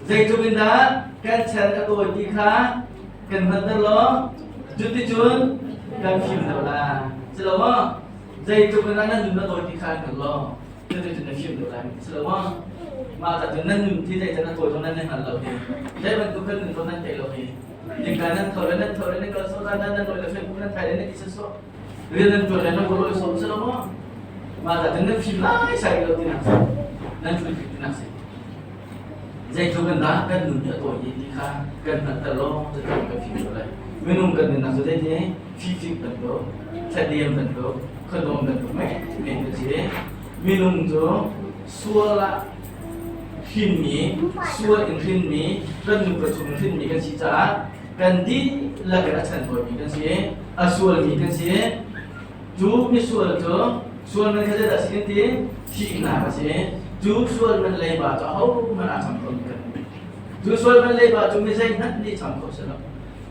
Zeitluk in dah kan chan a tawi ti kha kan hngalhter law cuticun kan fim deuh lai. Si lo maw? Zeitluk in dah nan nun a tawi ti kha hngal law cuticun na fim deuh lai. Si lo maw? Mah ca cun nan nun thi zei can a tawi zong nan i hngal lo hi. Zei bantuk kan nun zong nan thei lo hi. Nika nan tho le nan tho le nan kal sawh nan nan lawi le Facebook nan thai le nan i sawh. Rian nan tuan le nan rawl sawh si lo maw? Mah ca cun nan fim lai sai lo tinak si. Nan fim tinak si. Zeitluk in dah kan nun hi a tawi ti kha kan hngalhter law cucu kan fim ko lai. Minung kan nunnak cu zeiti fifik bantuk, thladem bantuk, khuadawm bantuk men kan si. Minung cu sual ah hrinmi, sual in hrinmi, kan nupa chung in hrinmi kan si caah kan dihlak in a chanhawimi kan si, a sualmi kan si. Cu misual cu sual man kha zeidah a si kan ti? Thihnak a si. Cu sual man leiba cu ahohmanh aa cham kho mi kan Cu sual man leiba cu mi zeihmanh nih cham kho si lo.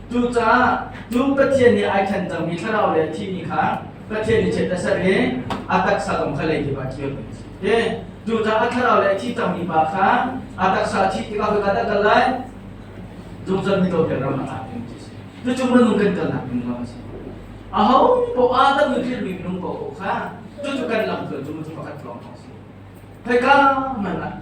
Cucaah cu Pathian nih ai ṭhen cangmi thlarau le thimi kha Pathian nih chiat a ser i a taksa zong kha leidip ah kir ding a si. Cucaah thlarau le thi cangmi pa kha a taksa a thih tikah khoika dah kal lai? Zungzal mi topian ram ah tlak ding a si. Cucu minung kan kalnak ding lam a si. Aho paoh Adam nih thilmi minung paoh kha cucu kan lam cu cu pakhat lawng a si. Khoika hmanh ah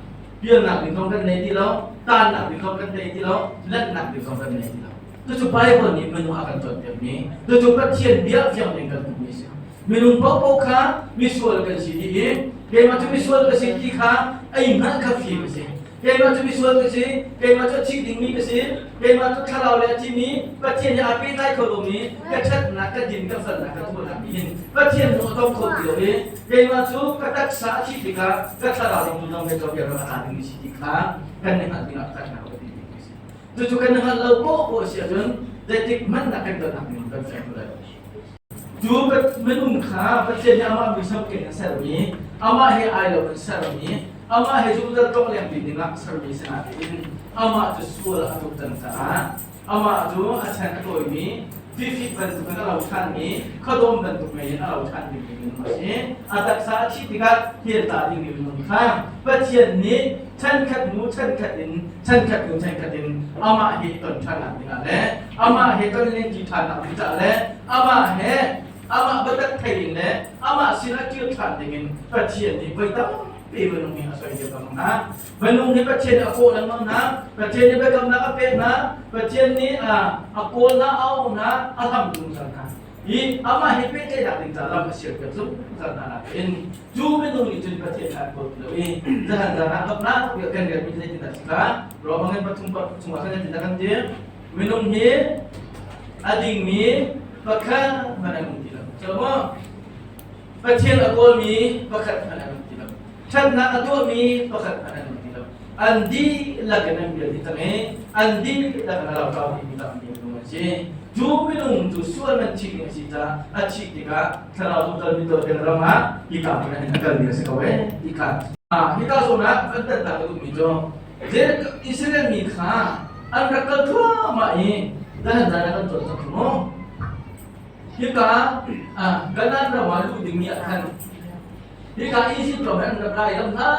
pialnak ding zong kan nei ti lo, tannak ding zong kan nei ti lo, lanhnak ding zong kan nei ti lo. Cucu Bible nih minung a kan cawnpiakmi, cucu Pathian bia fiang ding kan hmuhmi a si. Minung paohpaoh kha misual kan si dih i keimah cu misual ka si ti kha ei hngalh kha fim a si. Keimah cu misual ka si, keimah cu a thi dingmi ka si, keimah cu thlarau le a thimi Pathian he aa pehtlai kho lomi ka ṭhatnak, ka din, ka felnak, ka tuahnak nih hin Pathian lung a tong kho ti lo i keimah cu ka taksa a thih tikah ka thlarau ding tu zong metro ram a tla dingmi si ti kha kan i hngalh dingah pakhatnak a biapi bikmi a si. Cucu kan i hngalh lo poah si ahcun zeitik hmanh ah kan tonnak ding kan fiang lai lo. Cu minung kha Pathian nih amah muisam keng in sermi, amah he ai lo in sermi, amah he zungzal tlongleng bik dingah sermi si nain amah cu sual a tuk cang caah amah cu a chan a tawimi, fifik bantuk in a lo ṭhanmi, khuadawm bantuk mei in a lo ṭhan dingmi minung a si. A taksa a thih tikah hell ta dingmi minung kha Pathian nih chankhat hnu chankhat in chankhat hnu chankhat in amah he ton ṭhannak dingah le amah he ton lengṭi ṭhannak ding caah le amah he amah biatak thei in le amah sinah kir ṭhan dingin Pathian nih voi tampi minung hi a soi lio bang hna. Minung nih Pathian a kawh lengmang hna, Pathian nih biakamnak a pek hna, Pathian nih a kawl hna, a auh hna, a hlam zungzal hna. Hi amah he pehtlaihnak ding caah lam a sialpiak zungzal hna nakin cu minung nih cun Pathian kha an kawl ti lo i zahan zan ah donghnak bik kan relmi zeitindah a si kha Rome ngan pathum chungah khan zeitindah kan ti minung hi a dingmi pakhat hmanh an um ti lo. Cu Pathian a kawlmi pakhat hmanh an um ti lo. Ṭhatnak a tuahmi pakhat hmanh an um ti lo. An dihlak in an pial dih cang i an dihlak in a lotlau dihmi tampi minung an si. Cu minung cu sual man chih ding a si caah a chih tikah thlarau zungzal mitawten ram ah hika hmun ah hin a kalmi a si ko ee ti kha. Hika zawn ah kan tantak a duhmi cu Israel mi kha an rak kal thluahmah i zahan zan ah kan cawn cang cu mu. Hika Kanaan ram ah luh dingmi ah khan hika Izipt ram an rak lai lam hna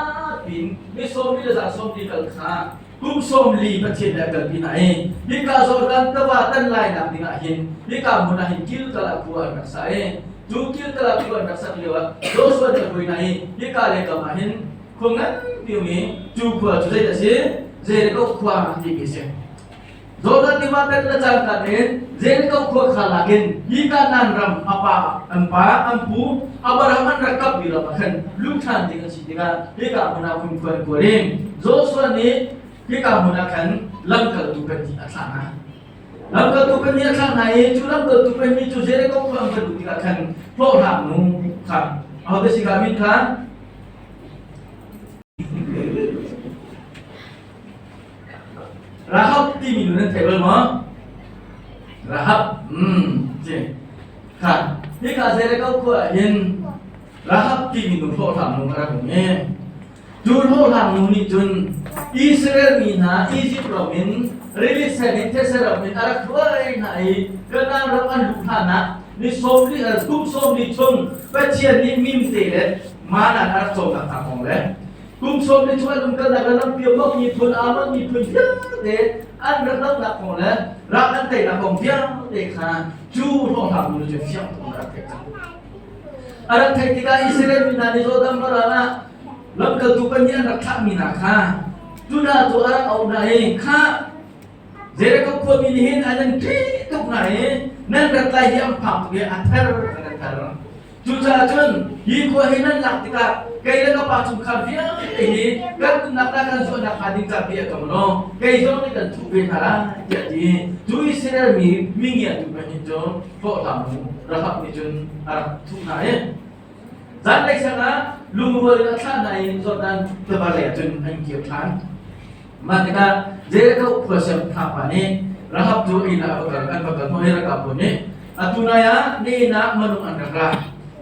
pin mi 40 le za 40 kal kha kum 40 Pathian nih a kalpi hna i hika Jordan tiva tan lainak dingah hin hika hmun ah hin Gilgal ah khua an rak sa i cu Gilgal ah khua an rak sak lio ah Joshua nih a hruai hna i hika le kam ah hin khua nganpi um i cu khua cu zeidah a si Jericho khua timi a si. Jordan tiva tan le cangka tein Jericho khua kha lakin hi Kanaan ram a pa an pa an pu Abraham an rak kapmi ram ah khan luh ṭhan ding an si tikah hika hmun ah khun khuan kuar in Joshua nih hika hmun ah khan lamkaltu pahnih a thlah hna. Lamkaltu pahnih a thlah hna i cu lamkaltu pahnih cu Jericho khua an va luh tikah khan hlawhhlang nu kha ahodah si ka min kha Rahab timi nu nan thei bal maw? Rahab, ci. Kha, hika Jericho khua ah hin Rahab timi nu hlawhhlang nu a rak um i cu hlawhhlang nu nih cun Israel mi hna Egypt ram in rili sen in thetse ram in a rak hruai hna i Kanaan ram an luh hlan ah ni 40 kum 40 chung Pathian nih mimte le mana a rak cawmnak hna kong le Kum sawm li chung an umkalnak le lampi a miphun Ammon miphun vialte an rak dohnak kong le rak an teinak kong vialte kha cu hlawhhlang nu cu fiang tuk in a rak theih cang. A rak theih tikah Israel mi hna nih Jordan ral ah lamkaltu pahnih an rak thlahmi hna kha Judah cu a rak auh hna i kha Jericho khuami nih hin an in ṭih tuk hna i nan rat lai hi an phang tuk i a ther an an ther. Cucaah cun hi khua hi nan lak tikah kei le ka pa chungkhar vialte hi kan nunnak le kan zuahnak hnga ding ca bia ka law kei zong nih kan thuh ve hna lai tiah a ti. Cu Israel mi mingiatu pahnih cu hlawhhlang nu Rahab nih cun a rak thuh hna i zanlei sang ah lungrual in a thlah hna i Jordan tiva lei ah cun an kir ṭhan. Mah tikah Jericho khua siangpahrang nih Rahab cu inn ah a va kal an va kal hnawh i ralkap pawl nih atu nai ah na inn ah minung an rak ra.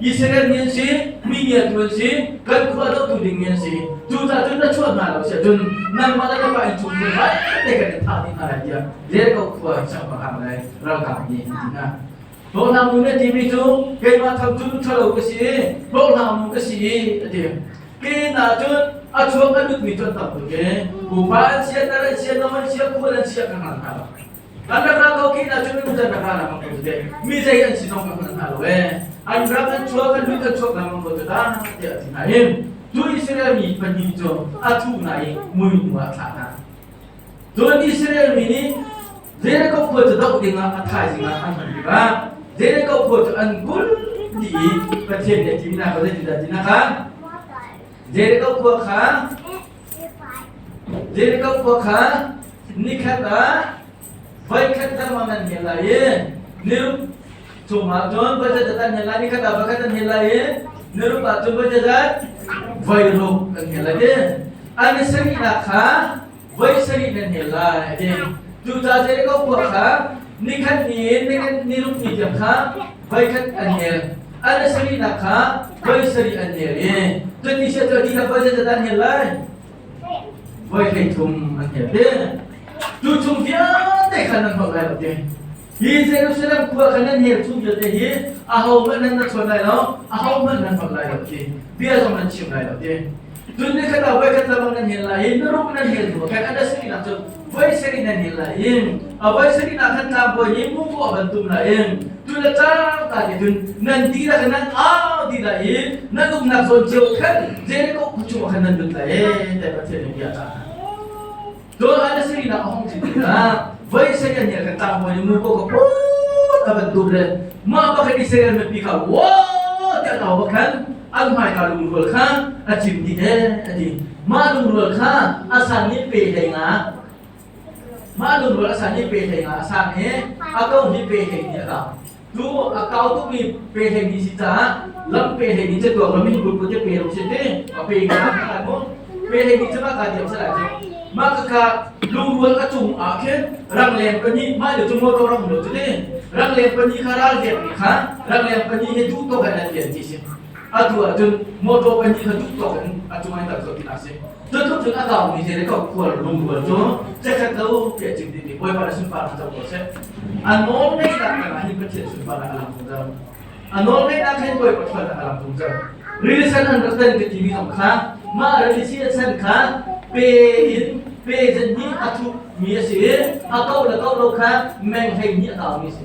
Israel mi an si, mi ngiatu an si, kan khua dohtu ding mi an si. Cucaah cun na chuah hna lo si ahcun nangmah le na pa innchung vialte kan in thah dih hna lai tiah Jericho khua siangpahrang le ralkap nih an ti hna. Hlawhhlang nu nih a timi cu keimah tham cu nu ṭhalo ka si i hlawhhlang nu ka si i a ti. Kin ahcun a chuak a lutmi cu an tam tuk i pupa an chia, tar an chia, no an chia, khual an chia ka hngal hna lo. An rak ra ko kin ahcun minung an rak ra lengmang ko tete. Mi zei an si zong ka hngal hna lo ee. An rak an chuak, an lut an chuak lengmang ko teta tiah a ti hna i cu Israel mi pahnih cu a thu hna i mui hnu ah a thlah hna. Cun Israel mi nih Jericho khua cu doh dingah a thaizing ah an hman tikah Jericho khua cu an kulh dih i Pathian nih a timi hna kha zeitindah ti na kha Jericho khua kha Jericho khua kha nikhat ah voikhat lengmang nan hel lai i niruk chungah cun voizat an hel lai nikhat ah voikhat an hel lai i niruk ah cun voizat voiruk an hel lai ti an i sarihnak kha voi sarih nan hel lai a ti. Cucaah Jericho khua kha nikhat ni in niruk ni tiang kha voikhat an hel. An i sarihnak kha voi sarih an hel i cuti sia cu a dihlak voi zeizat an hel lai? Voi 33 an hel ti. Cu chung vialte kha nan holh lai lo ti. Hi Jerusalem khua kha nan hel chung vialte hi ahohmanh nan na chawn lai lo, ahohmanh nan holh lai lo ti. Bia zong nan chim lai lo ti. Cun ni khat ah voi khat lamang nan hel lai i na ruk nan hel hnu khan a sarihnak cu voi sarih nan hel lai i a voi sarihnak khan tlangbawi nih muko a van tum lai i cu le cangka te cun nan dihlak in nan au dih lai i nan umnak zawn cio khan Jericho khua chungah khan nan lut lai e tiah Pathian nih bia a cah hna. Cun a sarihnak a hung si tikah voi sarih an hel khan tlangbawi nih muko kha put a van tum le mah bakhin Israel mipi kha wow tiah an au bak khan an hmaika lungrual kha a cim dih ee a ti. Mah lungrual kha a sang i pe hlei nga mah lungrual a sang i pe hlei nga a sang i a ko hi pe hlei ni a kau. Tu a kau tukmi pe hlei ni si caah lam pe hlei ni cu tuak lam in kulput te pe ro si ti a pe nga a mu pe hlei ni cu ma ka diam sala cu mah ka kha lungrual a cung ah khin rangleng pahnih mah le cu motor ram lo cu ti rangleng pahnih kha ral vek mi kha rangleng pahnih he duh tawk in an lian ti si. Atu ahcun motor pahnih kha duh tawk in a cung ai kal kho ti si. Cutluk cun a kaumi te le ko khual lungrual cu cekhat lo tiah chim ding Bawipa le sunparnak co ko seh. A nawl ngeihnak tangah hin Pathian sunparnak a lang zungzal. A nawl ngeihnak hin Bawipa ṭhawnnak a lang zungzal. Rili sen an rak tan ka timi zong kha mah rili sen kha pe in pe zan hnih a thup mi a si i a ko le ko lo kha meng 12 a kaumi a si.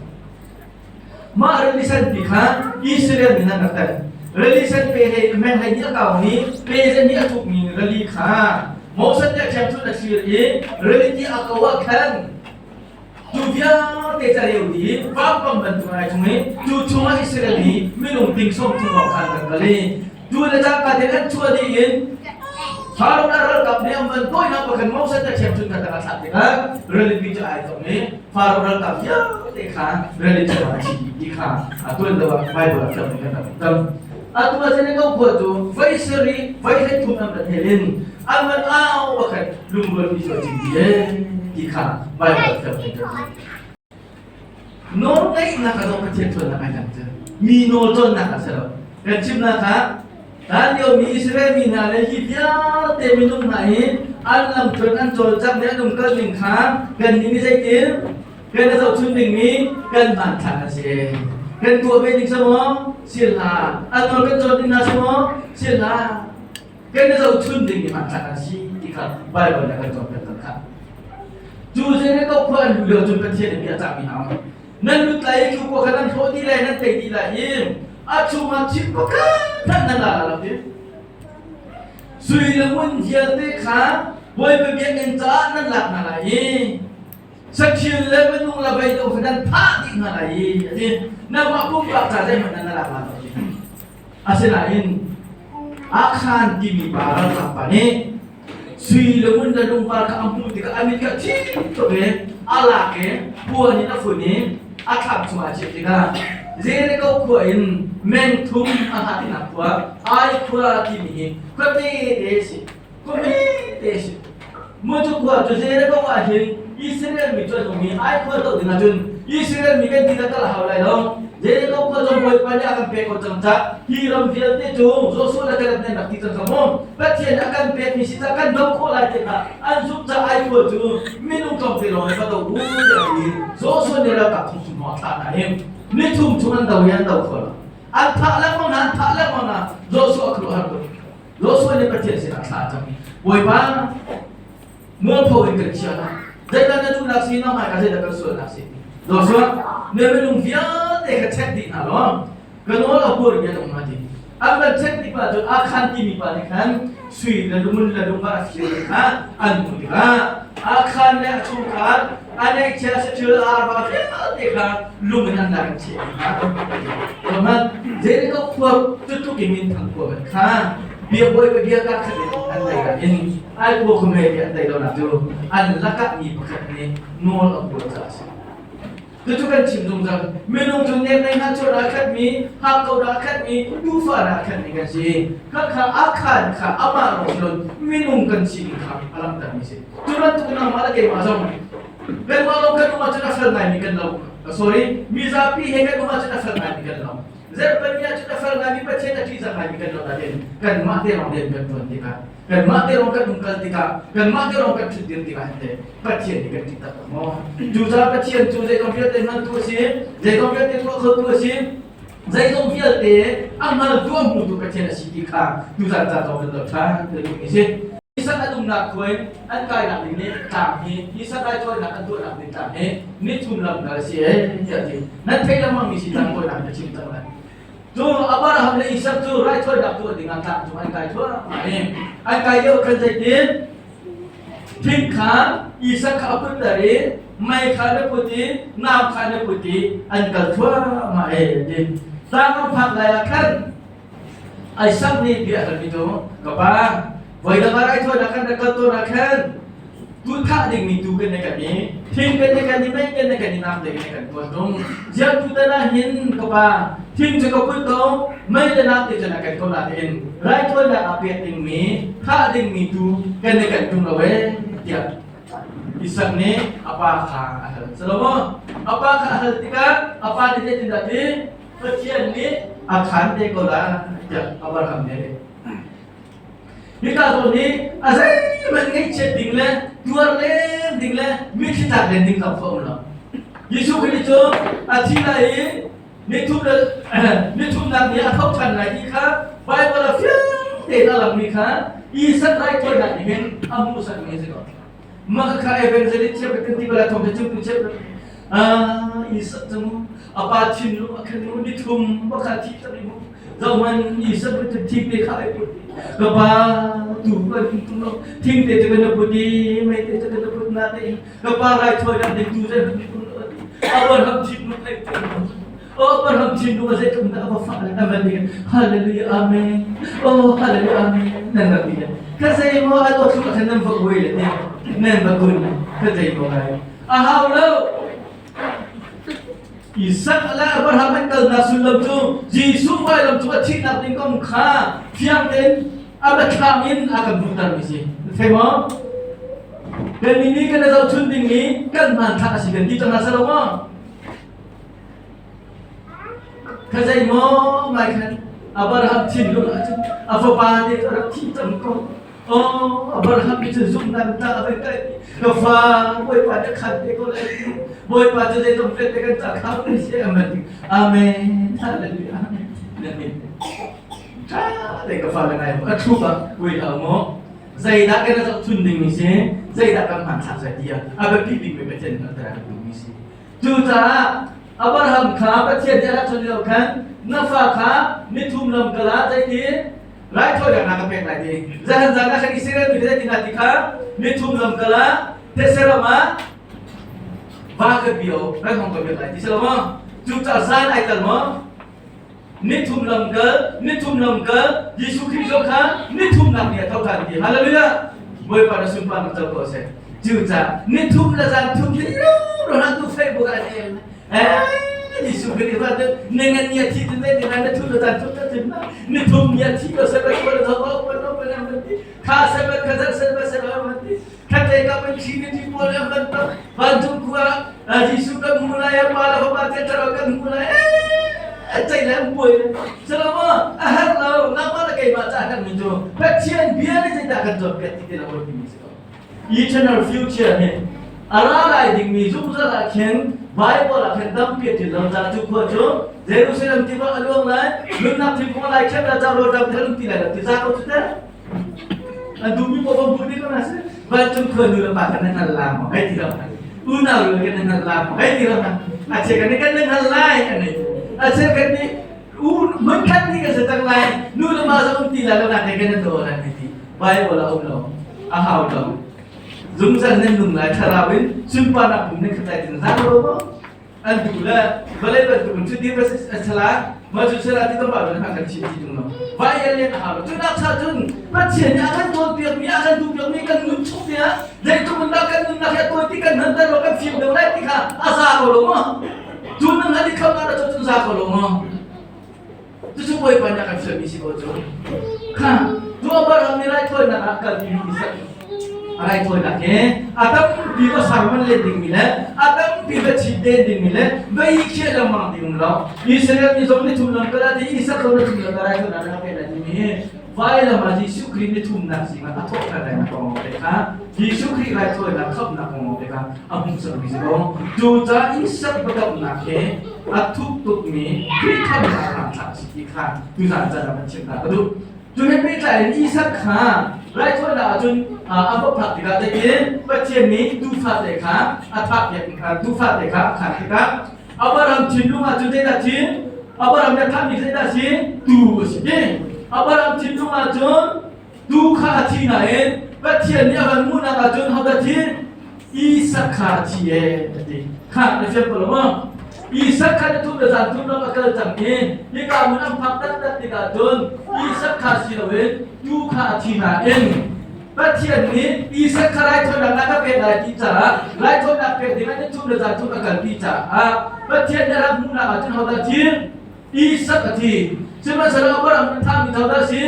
Mah rili senpi kha Israel nih an rak tan. Rili sen pe he meng 12 a kaumi pe zan hnih a thukmi rili kha Moses nih a ṭhiangṭhunh a thlir i rili ti a ko ah khan cu vialte careu dih vampang bantuk ai chung i cu chungah Israel mi minung ting 30 lawng khan kan kal i cu le cangka te an chuah dih in Faro le ralkap nih an van tawinak pakhat Moses nih a ṭhiangṭhunh kha tang a thlak tikah rilipi cu ai thawk i Faro ralkap vialte kha rili chungah a thi ti kha a tuan deuh ah Bible ah fiang in kan tam. Atu ah cun ko khua cu voi sarih voi 33 an rat hel in an van au pakhat lungrualpi cu a cim ti ee ti kha Bible ah fiang in kan tam. Nawlngaihnak a dawh Pathian ṭhawnnak ai dang cu mi nawl cawnnak a si lo. Kan chimnak ah hlanlio mi Israel mi hna le hi vialte minung hna hi an lamthluan an cawlcangh le an umkal ning kha kannih nih zeitin kan i zohchun dingmi kan hmanthlak a si. Kan tuah ve ding si maw? Si hlah. An nawl kan cawn ding hna si maw? Si hlah. Kan i zohchun ding mi hmanthlak an si ti kha Bible nih a kan cawnpiak cang khah. Cu Jericho khua an luh lio cun Pathian nih bia a cahmi hna nan lut lai i cu khua kha nan hlawh dih lai nan tei dih lai i a chungah chim pakhat hmanh nan la lo ti. Sui le ngun vialte kha Bawipa biakinn caah nan lak hna lai i saṭil le minung le vei kha nan thah dih hna lai i a ti. Nangmah pumpak ca zeihmanh nan lak lai lo ti. Asinain Akhan timi pa ralkap pa nih sui le ngun le lungvar kha a hmuh tikah a mit kha thim tuk i a lak i puan in a fun i a thlam chungah a chiah tikah Jericho khua in meng thum a hlatnak khua Ai khua timi hi khuate te a si. Khuami te a si. Mu cu khua cu Jericho ah hin Israel mi cu an um i ai khua doh ding ahcun Israel mi kan ti kal a hau lai lo. Jericho khua cu Bawipa nih a kan pek ko cang cah hi ram vialte cu Joshua le Caleb nih an rak ti cang kha mu. Pathian nih a kan pekmi si cah kan doh khawh lai ti kha an zumh cah ai khua cu minung tlawmte lawng in va do u tiah a ti. Joshua nih ralkap thong thum a thlah hna i ni thum chung an do i an do kho lo. An thah lengmang hna, an thah lengmang hna. Joshua a khuaruahhar tuk. Joshua nih Pathian sinah thla a cam i Bawipa mualpho in kan chia hlah zeidah na duhnak si na hmaika zeidah kan sualnak si Joshua na minung vialte kha check dih hna law ka nawl a pur in an um ti an van check tik ah cun Akhan timi pa nih khan sui le lungun le lungvar a fir kha an hmuh tikah Akhan le a chungkhar a neihchia saṭil arva vialte kha lung in an lak in cheh dih hna. Cuman Jericho khua cutluk in minthang khua man kha bia bawipa bia ka khat in an dai dah in ai khua khume ti an dai lonak cu an lakah mi pakhat nih nawl a buar caah a si. Cucu kan chim zungzal. Minung cu nemnei hna chuah dah khatmi, hakkau dah khatmi, tufa dah khatmi kan si. Khakha akhan kha amah lawng si loin minung kan si ding kha a langhtermi si. Cu bantuk nangmah le keimah zong kanmah lawng kan um ahcun a fel ngaimi kan lo. Sorry, mizapi he kan um ahcun a fel ngaimi kan lo. Zerhpani ahcun a fel ngaimi Pathian a ṭihzah ngaimi kan lo nain kanmah te lawng rian kan ṭuan tikah kanmah te lawng kan umkal tikah kanmah te lawng kan ṭhutdir tikah hin teh Pathian nih kan ṭih taktak maw? Cucaah Pathian cu zeizong vialte hngaltu a si, zeizong vialte tuah khotu a si, zeizong vialte a hngaltu a hmutu Pathian a si ti kha tuzan ca zong kan doh ṭhan ti duhmi a si. Isak an umnak khua in an kainak ding nih tlang hi Isak raithawinak an tuahnak ding tlang hi nithum lam kal a si ee tiah a ti. Nan theih lengmangmi si tlang kawinak ka chim cang lai. Cu Abraham le Isak cu raithawinak tuah dingah tlang cung an kai thluahmah i an kai lio khan zeitin thing kha Isak kha a putter i mei kha na put i nam kha na put i an kal thluahmah e ti. Tlang an phak lai ah khan Isak nih bia a halmi cu ka pa voidang ah raithawinak kan rak kal tawn ah khan Tu thah dingmi tu kan kan i thing kan kan i mei kan kan i nam te kan kan tuan tung ziang tu tan ah hin ka pa thing cu ka put ko mei le nam te cun a kan ko na tein raithawinak ah pek dingmi thah dingmi tu kan i kan tung lo e tiah Isak nih a pa kha a hal. Salomo a pa kha a hal tikah a pa nih zeitindah ti Pathian nih a khan te ko la tiah Abraham nih a leh. Hika zawn hi a zeihmanh ngaihchiat ding le tuar len ding le mitthli tlak len ding zong kha um lo. Jesuh Khrih cu a thi lai i nithum le nithumnak ni a tho ṭhan lai ti kha Baibal a fiang tein a langmi kha Isak raithawinak nih hin a hmuhsakmi a si ko. Mah kha evangelist cheu kan ti bala thawng cu tu cheu ah Isak cu a pa thinlung a khan mu ni thum bakha thi tak mu zohman Isak cu thing te kha ai put ka pa tu kan tum lo thing te cu kan put i mei te cu kan put na te ka pa rai thoi na ding tu zai kan tum lo Abraham thinlung ai put Oh, Abraham thinlung a zeitluk dah a va fah le a van ding Hallelujah Amen. Oh, hallelujah Amen. Nan rak ti ka zei maw an awthluk ah khan nan va uai le te nan va kun ka zei maw ngai a hau lo Isak le Abraham an kalnak sullam cu Jesuh vailam cu a thihnak ding kong kha fiang tein a biathlam in a kan hmuhter mi si thei maw kan nih kan zohchun ding mi kan hmanthlak a si kan ti cang hna selo maw Ka zei maw ngai khan Abraham thinlung ah cun a fapa te cu a rak thi cang ko. Oh, Abraham nih cun zumhnak ta a vai kai. Ka fa Bawipa nih khan te ko lai. Bawipa cu zeitluk fel te kan ca kha kan si amen. Amen. Hallelujah. Amen. Ṭha te ka fale ngai a thluk ah ui hlah maw? Zeidah kan zohchun dingmi si? Zeidah kan hmanthlak sai ti ah a biapi bikmi Pathian hngalhter a kan duhmi si. Cucaah Abraham kha Pathian nih a rak chawnh lio khan na fa kha nithum lam kal ah zeiti raithawinak na ka pek lai ti. Zahan zan ah khan Israel mi zeiti na ti kha nithum lam kal ah thetse ram ah va ka bio ran hong ka biak lai ti si lo maw? Cucaah zan ai tal maw? Nithum lamkal, nithum lamkal, Jesuh Khrih zong kha nithumnak ni a tho ṭhan ti. Hallelujah! Bawipa na sunparnak co ko seh. Cucaah nithum le zan thum hi ro ro tu Facebook ah ne eh Jesuh Khrih fa tu nengan ni a thi tu ne nengan na thu le zan thum ta thim na nithum ni a thi ko se ba ko lo ko ko no pa na man ti kha se ba kha zar se ba se ba man ti kha te ka ban thi ni ti pawl am ban to vancung khua Jesuh kan hmu lai Pa le Fapa Thiang Thlarau kan hmu lai cei le buai salama a har lo nangmah le keimah ca kan mi cu Pathian bia nih zeidah kan cawnpiak ti te lo timi si ko eternal future hi a ra lai dingmi zungzal ah khin Bible ah khin tampi a til lo ca cu khua cu Jerusalem tiva a luang lai nunnak thingkung lai khem la ca ro dam thal ti lai lo ti za ko cu te An duhmi paoh hmuh ding kan si. Vancung khua nu le pa kan hngal la maw? Hei ti lo. Unau lu kan hngal la maw? Hei ti lo. A che kan kan hngal lai an ei. A che kan ni u mun khat ni kan se tang lai. Nu le pa zong ti la lo na te kan do lan ti. Bible a um lo. A hau lo. Zungzal nan nung lai thlarau in sunparnak pum nan khat lai tin za lo maw? An duh le vawlei bantukin cu dir a sala ma cu sala ti tamba ban kan chim ti tung lo vai el len a hau cu nak cha cun Pathian nih a kan cawnpiak mi a kan duhpiak mi kan nun chung te ah zeitluk in dah kan nunnak hi a tawi ti kan hman lo kan fim deuh lai ti kha a za ko lo maw cu nan hal i kham na cu cun za ko lo maw cucu Bawipa nih a kan fialmi si ko cu kha cu Abraham nih raithawinak ah kalpi mi si a raithawinak he a tampi va sarman len dingmi le a tampi va chit den dingmi le vei khiah lengmang ding lo Israel mi zong ni thum lam kal ah ti Isak zong ni thum lam raithawinak na pe lai timi hi vailam ah Jesuh Khrih ni thumnak zingah a thawhter lai nak kong te kha Jesuh Khrih raithawinak khamhnak kong te kha a hmuhsak mi si ko cu ca Isak biakamnak he a thuk tukmi Khrih khamhnak hramthlak si ti kha tuzan caan ah kan chim hna ka duh. Cu he pehtlai in Isak kha raithawinak ahcun a va phak tikah zeitin Pathian nih tuufate kha a thahpiak tuufate kha a khan tikah Abraham thinlung ahcun zeidah thin? Abraham nih a thahmi zeidah si? Tuu a si ti. Abraham thinlung ahcun tuu kha a thi nain Pathian nih a van hmuhnak ahcun hodah thi? Isak kha a thi ee a ti. Kha na fiang ko lo maw? Isak kha na thum le zan thum lam a kal cang i hika mun an phak taktak tikah cun Isak kha si loin tuu kha a thi nain Pathian nih Isak kha raithawinak a ka pek lai ti caah raithawinak pek ding ah ni thum le zan thum a kalpi caah Pathian nih a rak hmuhnak ah cun hodah thi? Isak a thi. Sihmanhsehlaw Abraham nih thahmi hodah a si?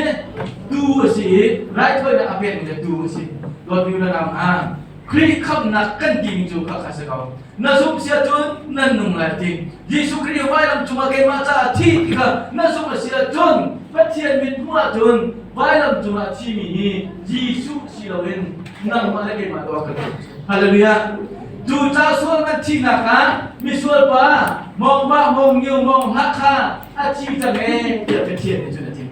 Tuu a si i raithawinak a pekmi le tuu a si. Dawtmi u le nau hna, Khrih khamhnak kan timi cu khakha si ko. Na zumh si ahcun nan nung lai ti. Jesuh Khrih vailam cungah keimah caah thi ti kha na zumh a si ahcun Pathian mit hmuh ahcun vailam cungah a thimi hi Jesuh si loin nangmah le keimah tu a kan Hallelujah. Cu ca sual kan thihnak ah misual pa mawng mawng ngiu mawng hlah kha a thi cang ee tiah Pathian nih cun a ti.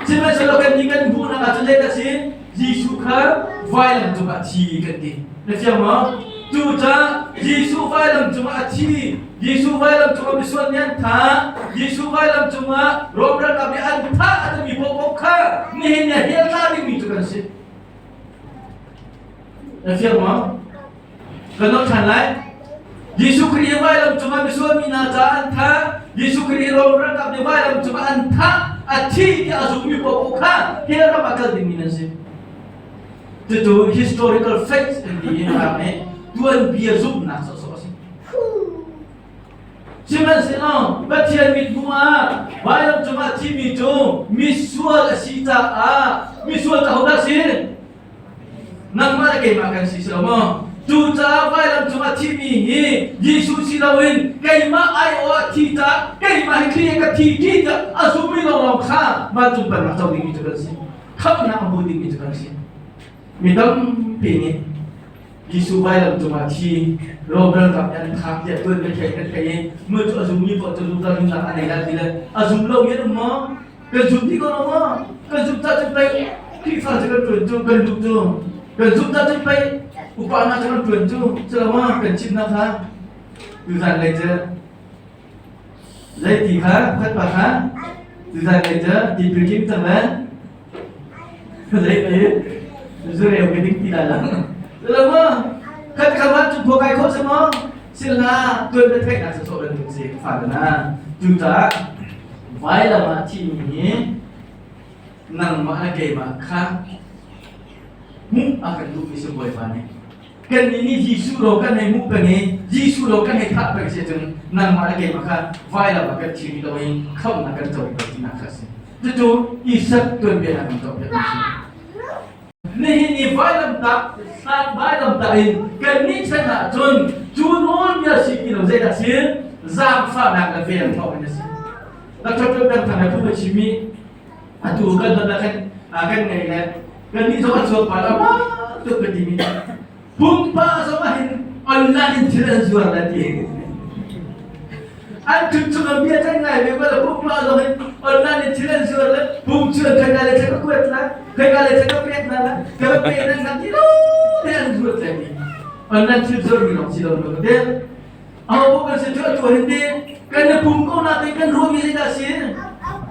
Sihmanhsehlaw kan nih kan hmuhnak ahcun zeidah a si? Jesuh kha vailam cungah a thi kan ti. Na fiang maw? Cucaah Jesuh vailam cungah a thi. Jesuh vailam cungah misual nih an thah. Jesuh vailam cungah Rom ralkap nih an thah a timi paohpaoh kha nihin ni ah hell tla dingmi cu kan si. Na fiang maw? Kan nolh ṭhan lai. Jesuh Khrih hi vailam cungah misual mi hna caah an thah. Jesuh Khrih hi Rom ralkap nih vailam cungah an thah. A thi tiah a zummi paohpaoh kha hell ram ah kal dingmi nan si. Cucu historical facts an ti i Mirang nih tuanbia zumhnak sawhsawh a si. Sihmanhsehlaw Pathian mithmuh ah vailam cungah thimi cu misual a si caah misual cu ahodah a si? Nangmah le keimah kan si si lo maw? Cucaah vailam cungah thimi hi Jesuh si loin keimah aiawh ah thi caah keimah hi Khrih ka thi ti tiah a zummi lawnglawng kha vancung pennak co dingmi cu kan si. Khamhnak a hmu dingmi cu kan si. Mi tampi nih Jesuh vailam cungah thi Rom ralkap nih an khak tiah tuan kan theih kan theih i mui cu a zummi paoh cu zungzal nunnak a nei lai ti le a zum lomi an um maw? Kan zumh dih ko lo maw? Kan zumh cah cun pei Khrihfa cu kan ṭuan cu, kan luh cu. Kan zumh cah cun pei upa hna cu kan ṭuan cu. Cu lo maw kan chimnak kha? Tuzan lei cu zeiti kha pakhat pa kha tuzan lei cu tipil kim cang le zeiti zureu ka ding ti lai lo. Cu lo maw? Khat kha van cu khua kai khawh si maw? Sila tuan na theihnak sawsawh bantuk si ka fale na. Cucaah vailam ah thimi hi nangmah le keimah kha hmuh a kan duhmi si Bawipa nih. Kannih nih Jesuh lo kan hei hmuh peng i Jesuh lo kan hei thah peng si ahcun nangmah le keimah kha vailam ah kan thi rih lo i khamhnak kan co rih lo tinak kha a si. Cucu Isak tuanbia ah kan tuahpiakmi a si. Nihin i vailamtah hlan vailamtah in kannih chan ahcun cu nawlbia si ti lo zeidah si zaangfahnak le vel thawng in a si. Dr. Ṭuan Peng Thang he phung a chim i atu kan don ah khan kan ngei le kannih zong a chuak pa la ma tuk ka timi pumpa zong ah hin online in thil an zuar la ti. An ṭhut chung ah bia can ngai ve bal pumpa zong in online in thil an zuar le pum cu an khaka le ka kuat la khaka le ka pek na la ka pe nan na ti lo te an zuar te mi online thil zuar mi lawng si lo lo te aho ko kan si cu atu hin ti kan na pum ko na te kan ruah mi zeidah si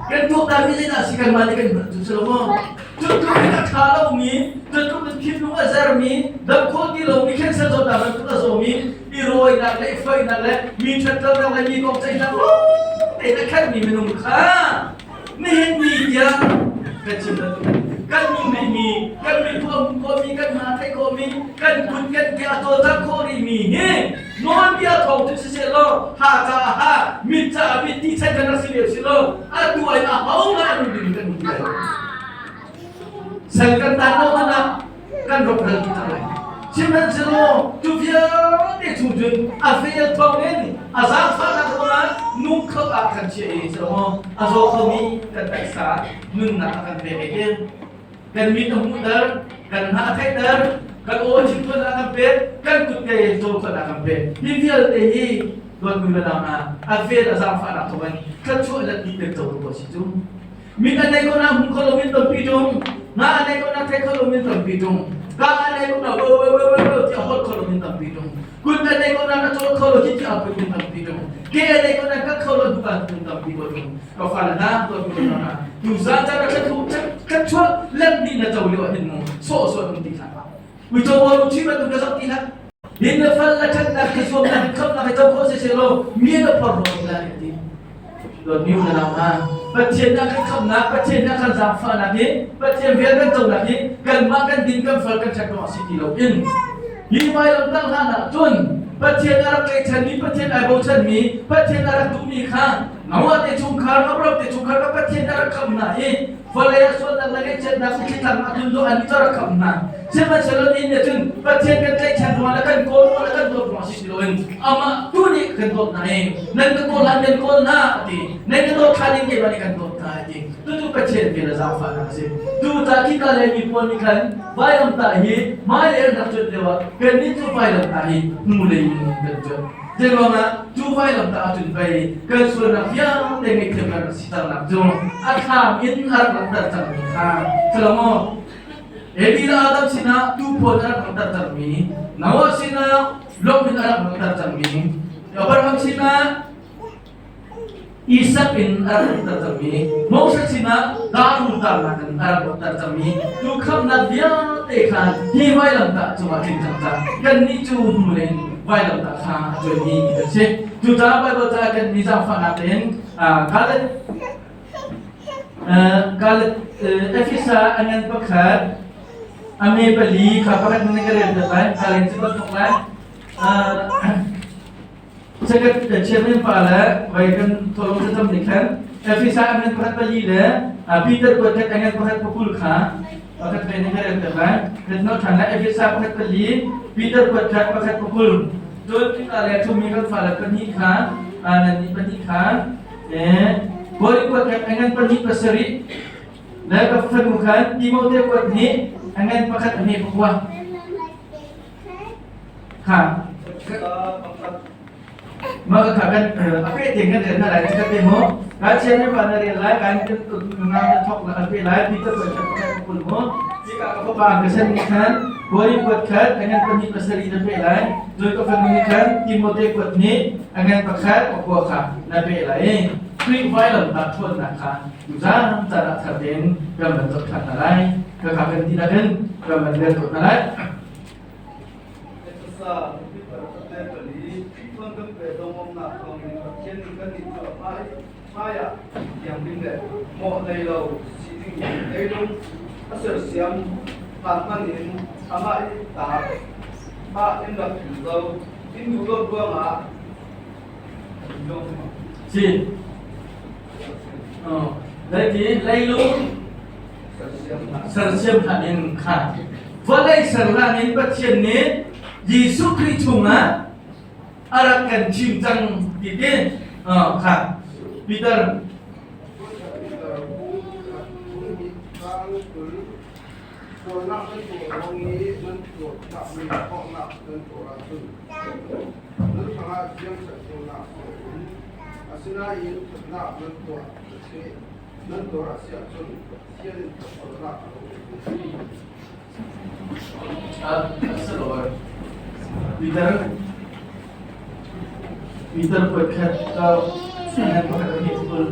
kan tuak ta mi zeidah si kan mah nih kan cu si lo maw cu tu in a ṭha lomi cu tu in thinlung a zermi dam khawh ti lomi cancer zawtnak bantuk a zawmi i rawinak le i foihnak le mi ṭhatlonak le mi kong ceihnak tein a khatmi minung kha nihin ni tiang kan chim bantuk kan nun rihmi kan mit khawhmi kan hna theih khawhmi kan kut kan ke a cawlcangh khawh rihmi hi nawlbia thawng cu siseh law ha caah ha mit caah mit ti chan kan rak si lio si lo atu ai a ho hmanh a nun ding kan um ti lai sal kan tan lo hmanh ah kan rawkral dih cang lai. Sihmanhsehlaw cu vialte chung cun a fel thawngin a zaangfahnak ruangah nung kho ah kan chiah i silo a zaw khomi kan taksa nunnak a kan pek i kan mit a hmuhter, kan hna a theihter, kan aw chim a kan pek, kan kut ke cawl a kan pek. Hi vialte hi dawtmi le hna a fel a zaangfahnak thawngin thluachuah le ti kan co ko si cu. Mit a nei ko na hmu kho lo min tampi ṭung. Nga a nei ko na thei kho lo min tampi ṭung. Ka a nei ko na wo wo wo wo wo ti a holh kho lo min tampi ṭung. Kut a nei ko na na cawl kho lo ti ti a put min tampi ṭung. Ke a nei ko na kal kho lo duka min tampi ko ṭung. Ka fale na tuan ko na na. Tu zan caan ka thu ka chuak let ni na co lio hin mu so so nung ti kha. Uico bawl lu chi bantuk ka zoh ti hlah. Din le fal le ṭhatnak hi zuamnak hi khamnak hi co khawh si seh law mi na phor lo ti lai ti. Dawtmi u na nau hna, Pathian nih a kan khamnak, Pathian nih a kan zaangfahnak hi, Pathian vel kan conak hi kanmah kan din kan fal kan ṭhat ruangah si ti loin hi vailam tang hlan ah cun Pathian a rak tlaihchanmi, Pathian ai bochanmi, Pathian a rak duhmi kha Noah te chungkhar, Abraham te chungkhar kha Pathian nih a rak khamh hna i vawlei ah sualnak le ngaihchiatnak thlitlang ah cun an nih cu rak khamh hna. Sihmanhsehlaw nihin nih cun Pathian kan tlaihchan ruang le kan kawl ruang le kan dawt ruang si ti loin amah tu nih kan dawt hna i nan ka kawl hlan kan kawl hna a ti. Nan ka dawt hlan in keimah nih kan dawt hna a ti. Tutu Pathian vel a zaangfahnak a si. Tu ta khika le mi pawl nih khan vailamtah hi hmailei an rak cuanh lio ah kannih cu vailamtah hi hnulei in kan cuanh. Zeiruangah cu vailamtah ahcun pei kan sualnak vialte ngaihthiam kan rak siternak cu a thlam in a rak langhter cangmi kha Salomo Evi le Adam sinah tuuphon a rak langhter cangmi, Noah sinah lawng in a rak langhter cangmi, Abraham sinah Isak in a rak langhter cangmi, Moses sinah darul tarnak in a rak langhter cangmi, tu khamhnak vialte kha hi vailamtah cungah tling cang cang. Kannih cu hnulei in vailamtah kha a cuaimi kan si. Cucaah Baibal caah kan mi zaangfahnak tein Galat Galat Efesa a ngan pakhat a me pali kha pakhat nan ka rel ta lai. Kalen cu kan thawk lai. Second chairman pa le vai kan tholong thlacam nih khan Efesa a ngan pakhat pali le Peter kuat a ngan pakhat pakul kha pakhat ve nih rel ter lai. Kan no ṭhan lai Efesa pakhat pali Peter kuat khat pakhat pakul cun cuka le thumi kan fale pahnih kha nan nih pahnih kha Korin kuat khat a ngan pahnih pasarih le ka fanu khan Timote kuat nih a ngan pakhat a hme pakua. Kha mah kha kan a peh te kan rel hna lai ka te mu. Ka chian ni pa na rel lai, kan kan nunang na thok na kan pe lai, Peter pa chan pakhat ka pul mu. Hika ka fapa ka sen ni khan, Korin kuat khat, angan pahnih pasarih na pe lai. Cun ka fanu nih khan Timote kuat nih angan pakhat pakua kha na pe lai. Khrih vailamtah ṭhawnnak kha tuzaan caan ah thar tein kan van zoh ṭhan hna lai. Ka kha kan dihlak in kan van rel tuah hna lai. Efesa nupi pakhat le pali Khrihfa kan pe dongomnak thawngin Pathian nih kannih cu a hmai hmaiah thianghlim le mawh nei lo si dingin leilung a sersiam hlan hmanh in amah i ta ah in rak thil zo in duh lo ruangah Si. Leiti leilung sersiam hlan in khan vawlei ser hlan in Pathian nih Jesuh Khrih chungah a rak kan thim cang ti ti kha Peter. Sualnak nan tuah ruang i nan tuahmi thawhnak nan tuah ahcun nan hrangah siangserhsualnak a um. Asinain ṭhatnak nan tuah nan tuar a si ahcun Pathian in ṭhatlonak a lo Peter Peter pakhat ka pakhat a hnih kul.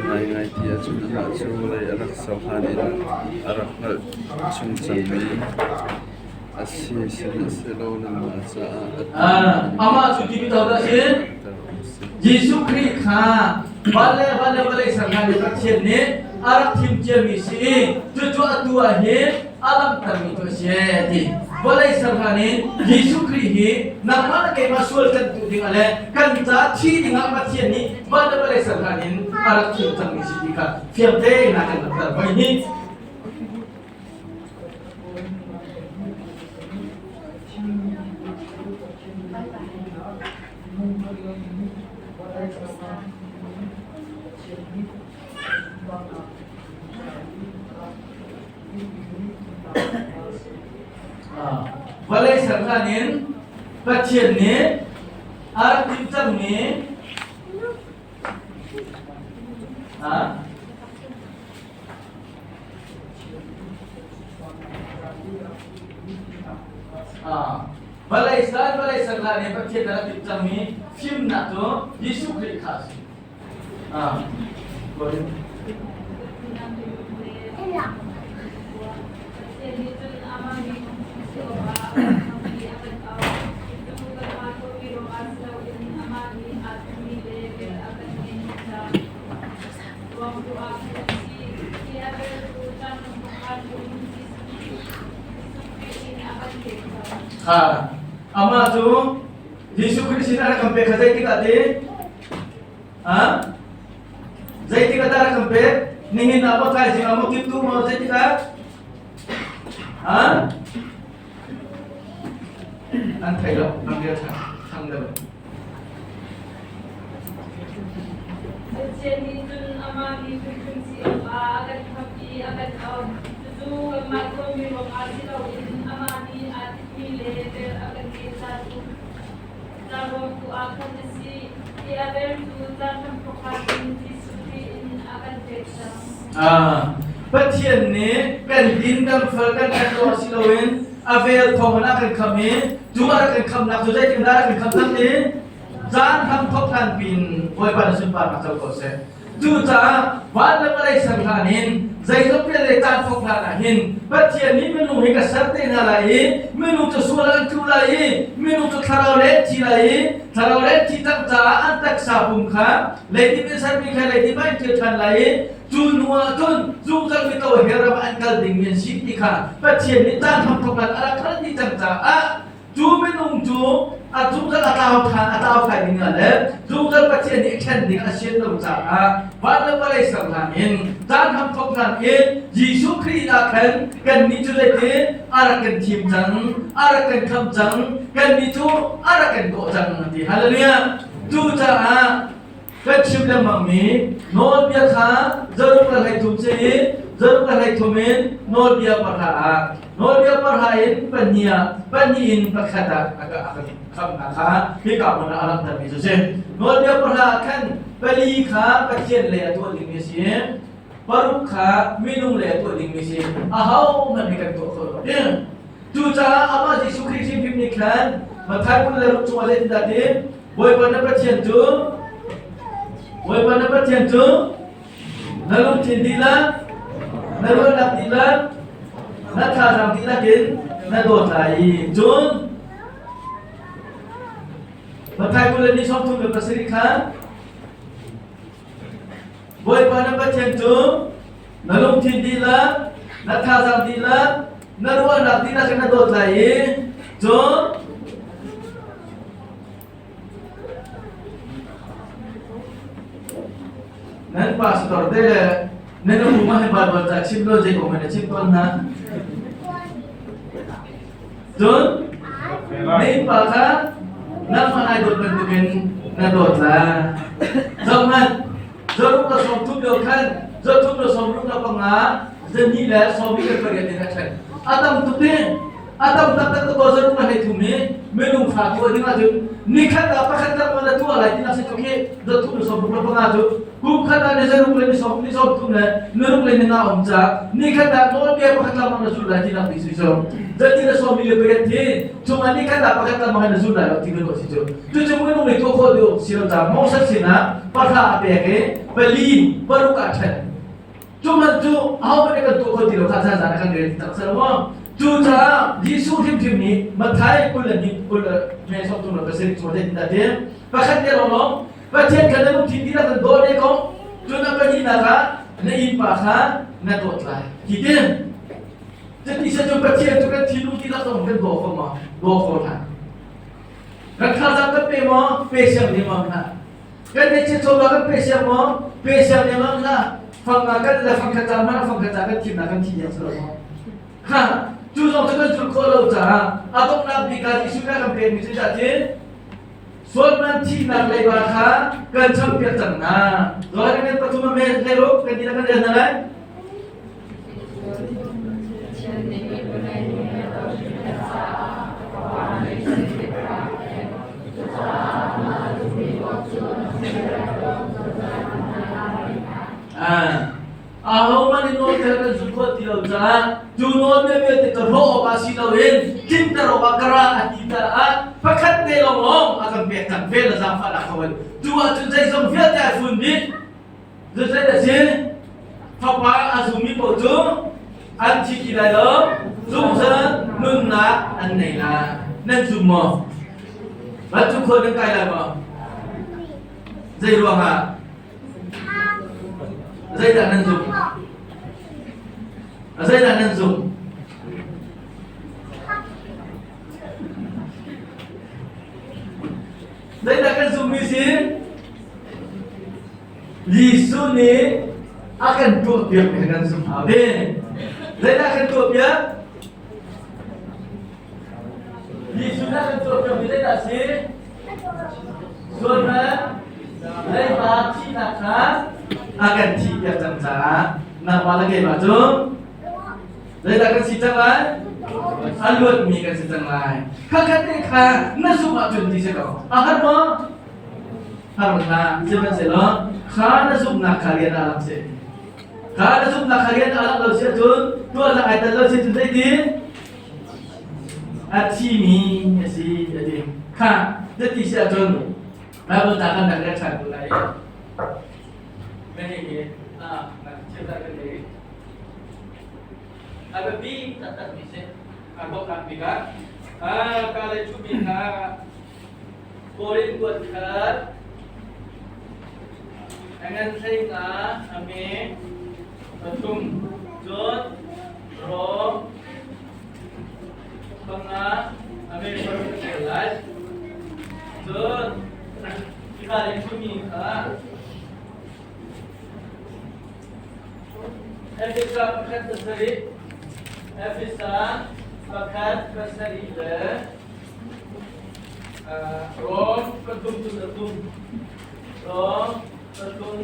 Ngaingai ti ahcun amah cu vawlei a rak ser hlan in a rak hngalh chung cangmi a si. Sihmanhsehlaw nanmah caah Amah cu ti dah si? Jesuh Khrih kha van le van le vawlei ser hlan i Pathian nih a rak thim ciami si i cucu atu ah hin a langhtermi cu a si ti. Vawlei ser hlan in Jesuh Khrih hi nangmah le keimah sual kan tuh ding le kan ca thi dingah Pathian nih van le vawlei ser hlan in a rak thim cangmi si ti kha fiang tein a kan langhter. Voi hnih. Vawlei ser hlan in Pathian nih a rak timh cangmi Vawlei san vawlei san hlan in Pathian a rak timh cangmi fimnak cu Jesuh Khrih kha a si. Kha amah cu Jesuh Khrih sin a rak kan pek kha zeitik ah ti? Ha? Zeitik ah dah rak kan pek? Nihin ah maw thaizing ah maw kiptu maw zeitik ah? Ha? An thei lo, an rel thang deuh. Pathian nih cun amah mi hrimhrim si awkah a kan khamh i a kan auh. Cucu kanmah tuahmi ruangah si loin amah nih aa tinhmi le vel a kan ngeih ca tu ca ruang tu ah khan a si. Hi a vel cu caan hramthawk in Jesuh Khrih in a kan pek cang. Ah, Pathian nih kan din kan fal kan kan tuah si loin a vel thawng in a kan khamh i cu a rak kan khamhnak cu zeitindah a rak kan khamh cang ti caan hramthawk hlan pin Bawipa na sunparnak co ko seh. Cucaah van le vawlei ser hlan in zeizong vialte caan thawk hlan ah hin Pathian nih minung hi ka ser te hna lai i minung cu sual an tlu lai i minung cu thlarau le an thi lai i thlarau le an thi cang caah an taksa pum kha leidip in sermi kha leidip ah an kir ṭhan lai i cu hnu ah cun zungzal mi to he ram an kal dingmi an si ti kha Pathian nih caan hramthawk hlan a rak hngalh dih cang caah Cu minung cu a zungzal a tlau ṭhan a tlau thai ding ah le zungzal Pathian nih ṭhen ding a sian lo caah van le vawlei ser hlan in caan hramthawk hlan in Jesuh Khrih ah khan kannih cu zeitin a rak kan thim cang, a rak kan khamh cang, kannih cu a rak kan kawh cang ti. Hallelujah! Cucaah. Kan chim lengmangmi nawlbia kha zaruk le 13 si i zaruk le 13 in nawlbia pahra ah nawlbia pahra in pahnih ah pahnih in pakhat ah a kan khamnak kha hika hmun ah a langhtermi cu si. Nawlbia pahra ah khan pali kha Pathian lei a tuah dingmi a si i paruk kha minung lei a tuah dingmi a si. Ahohmanh nih kan tuah kho lo. Cucaah amah Jesuh Khrih hrimhrim nih khan Matthai 26 chungah zeitindah ti? Bawipa na Pathian cu Bawipa na Pathian cu na lungthin dihlak, na ruahnak dihlak, na thazaang dihlak in na dawt lai i cun Matthai 27 khan Bawipa na Pathian cu na lungthin dihlak, na thazaang dihlak, na ruahnak dihlak in na dawt lai i cun nan pastor te le nan um ah Bible ca chim lo zei kong na chim tawn hna. Cun na innpa kha nangmah nai dawt bantukin na dawt lai. Zohhmanh, zaruk le 30 lio khan zarthum le 65 zahnih le 28 in a ṭhen. A tam tuk i a tam taktak tuk ko zaruk le 33 i minung fa tuah ding ahcun nikhat ah pakhat tak na tuah lai ti nak si tuk hi zarthum le 65 cu kum khat ah ni zaruk le ni sawm ni 30 le ni ruk le ni nga um ca ni khat ah nawlbia pakhat lamang na zul lai ti nak ti si cu zati na 48 thi chung ah ni khat ah pakhat lamang na zul lai lo ti kan si cu cu cu minung nih tuah khawh deuh si lo ca Moses sinah pahra a pek i pali paruk ah ṭhen cu man cu aho hmanh kan tuah kho ti lo kha zan zan kan rel tak sa lo cu caah Jesuh hrimhrim nih Matthai 22 me 37 chung ah tin pakhat te lawng Pathian kha na lungthin dihlak in daw ne ko. Cun a pahnihnak ah na innpa kha na dawt lai. Ti tin. Cuti se cu Pathian cu kan thinlung dihlak zong kan daw kho maw? Daw kho hlah. Kan thazaang kan pe maw? Pe siang lengmang hlah. Kan ngeihchiat chawva kan pe siang maw? Pe siang lengmang hlah. Fang nga kan le fang khat ca hmanh fang khat ca kan thimnak kan thi diang si lo maw? Ha, cu zong cu kan zulh khawh lo caah a donghnak bik ah Jesuh nih a kan pekmi cu cah tin Sualman thihnak leiba kha kan champiak cang hna. Zohai kan pathum a men hlei ruk kan dihlak kan rel hna lai. Ah. Ahohmanh in nawlter kan zul khawh ti lo caah cu nawlbia vialte cu hrawh awkah si loin tlinter awkah ka ra a ti caah pakhat te lawnglawng a kan pek cang vel a zaangfahnak thawngin cu ahcun zeizong vialte ai fun dih. Zeizat a si? Fapa a zummi paoh cu an thi ti lai lo, zungzal nunnak an nei lai. Nan zum maw? Vancung khua nan kai lai maw? Zei ruangah? Zeidah nan zumh? Zeidah nan zumh? Zeidah kan zumhmi si? Jesuh nih a kan tuahpiakmi kan zumh hau ding. Zeidah kan tuahpiak? Jesuh nih a kan tuahpiakmi zeidah si? Sualnak leiba thihnak kha a kan thihpiak cang caah nangmah le keimah cu zeidah kan si cang lai? A luatmi kan si cang lai. Khakhat te kha na zumh ahcun ti si ko. A har maw? Har hlah. Sihmanhsehlaw kha na zumhnak kha rian ah lang seh. Kha na zumhnak kha rian ah lang lo si ahcun tuahnak ai tel lo si ahcun zeitin? A thimi a si a ti. Kha zeiti si ahcun Bible ta kan rak rel ṭhan ko lai. Na hi hi na thil kan nei. A biapi taktak mi si. A bawknak bik ah ka le chumi kha Korin kuat khat a ngan hlei nga a me pathum cun Rom panga a me paruk a tel lai. Cun hika le ṭhumi kha Efesa pakhat pasarih Efesa pakhat pasarih le Rom pathum cun pathum Rom. Pathum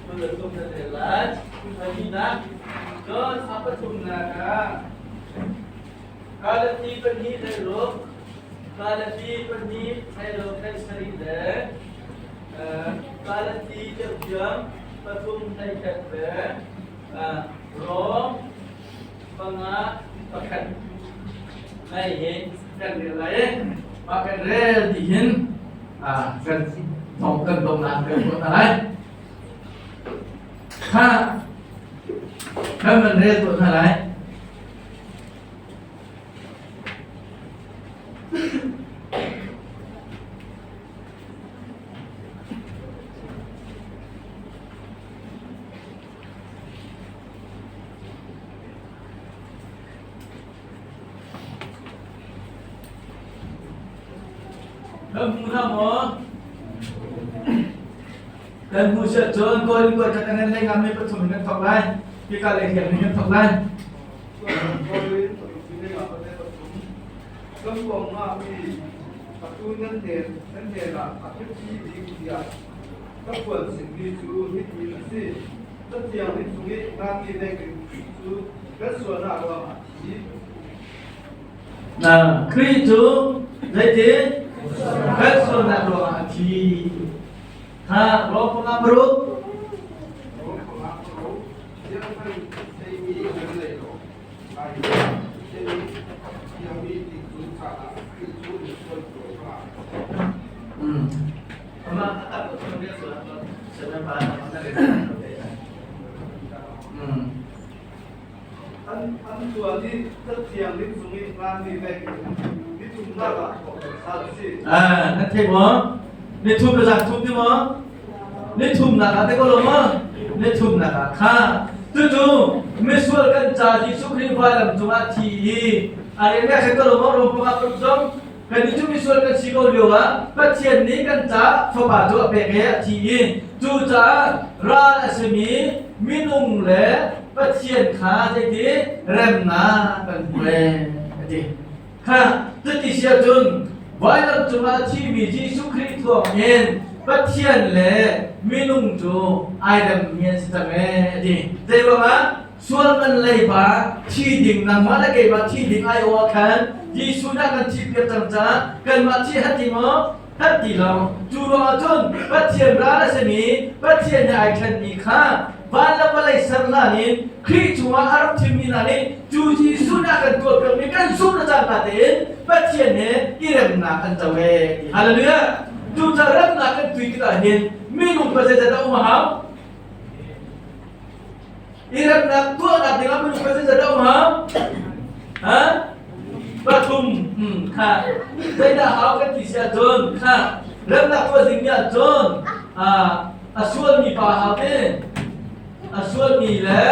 23 na rel lai. Pahnihnak. Cun a pathumnak ah Galati pahnih hlei Galati pahnih hlei hlei sarih le Galati ṭhiamṭhiam pathum hlei khat le Rom panga pakhat nai hi kan rel lai i mah kan rel ti hin kan dong kan dongnak kan tuah hna lai. Kha kan van rel tuah hna lai. Kan hmu hna maw? Kan hmu siah cun kawl in kawl khat an lei ngam mi pathum in kan thawk lai. Hika lei hiam in kan thawk lai. Kan kong ah mi atu nan hnen nan hnenah a biapi bik tiah ka phuan sinmi cu hitin a si. Cathiang nih chung i ngakmi lengin Khrih cu kan sualnak ruangah a thi. Na Khrih cu zeitin kan sualnak ruangah a thi. Ha, Rom panga paruk. Rom panga paruk. Siangpahrang theimi nan nei lo. Lai thiangmi ti cu caah Khrih cu misual ruangah Ama a tak ko seven pa na le. An an tuan i cathiang nih cung i nganmi leng ni thumnak ah thawk sal a si. Ah, na thei maw? Ni thum le zan thum ti maw? Ni thumnak ah te ko lo maw? Ni thumnak ah kha. Tutu misual kan ca Jesuh Khrih vailam cungah thi i a rel me khan ko lo maw? Rom panga paruk zong Kannih cu misual kan si ko lioah Pathian nih kan caah Fapa cu a pek i a thi i cucaah ral a simi minung le Pathian kha zeiti remnak kan hmu ee a ti. Kha cuti si ahcun vailam cungah a thimi Jesuh Khrih thawngin Pathian le minung cu ai remmi an si cang ee a ti. Zeiruangah? Sual man leiba thi ding nangmah le keimah thi ding ai awh ah khan Jesuh nih a kan thihpiak cang caah kanmah thi hat ti maw? Hat ti lo. Cu ruangah cun Pathian ral a simi Pathian nih ai ṭhenmi kha van le vawlei ser hlan in Khrih cungah a rak thimmi hna nih cu Jesuh nih a kan tuahpiakmi kan zumh le cangka tein Pathian he i remnak an co ee. Hallelujah! Cucaah remnak kan tui tikah hin minung pa zeizat a um a hau? I remnak tuahnak dingah minung kan zeizat a um hau? Ha? Pathum kha zeidah hau kan ti si ahcun kha remnak tuah ding nih ahcun a sualmi pa hau te a sualmi le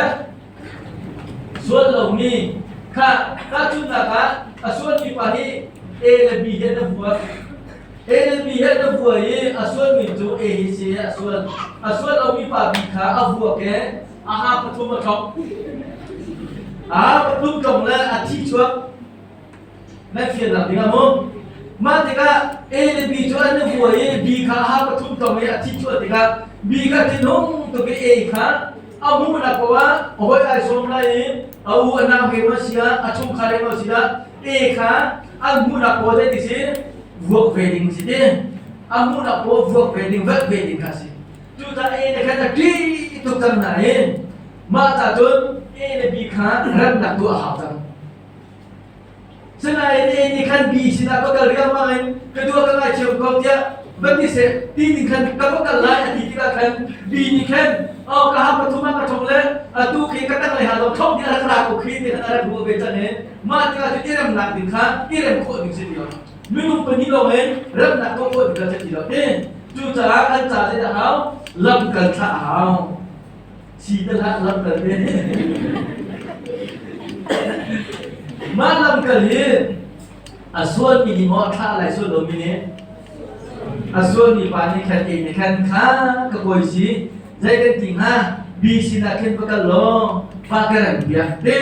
sual lomi kha tahchunhnak ah a sualmi pa hi A le B he na vuak A le B he na vua i a sualmi cu A hi si a sual. A sual lomi pa B kha a vuak i a ha pathum a ṭhong. A ha pathum ṭong le a thi chuak. Na fiannak ding ah mu. Mah tikah A le B cu an i vua i B kha a ha pathum ṭong i a thi chuah tikah B kha thinhung tuk i A kha a hmuhnak paoh ah a hawi ai sawm lai i a u a nau he ma si ah a chungkhar he ma si ah A kha an hmuhnak paoh zei ti si vuak ve ding si ti a hmuhnak paoh vuak ve ding velh ve ding kha si cucaah A le khan a ṭih tuk cang hna i mah ca cun A le B kha remnak tuah a hau cang. Sinain A nih khan B sinah va kal riangmang in ka dua ka ngaithiam ko tiah va ti seh ti ning khan ka va kal lai a ti tikah khan B nih khan oh ka ha pathum ah ka thong le atu khi ka tang le ha lo thong ti a rak ra ko khi ti khan a rak ruah ve cang i mah tikah cun i remnak ding kha i rem khawh ding si ti lo minung pahnih lawng in remnak tuah khawh ding kha si ti lo ti cucaah an ca zeidah hau lamkal thlah a hau si te hlah lamkal te mah lamkal hi a sualmi nih maw a thlah lai sual lomi nih a sualmi pa nih khan ei nih khan kha ka kawi si zei kan ti hnga B sinah khin va kal law va ka rem piak te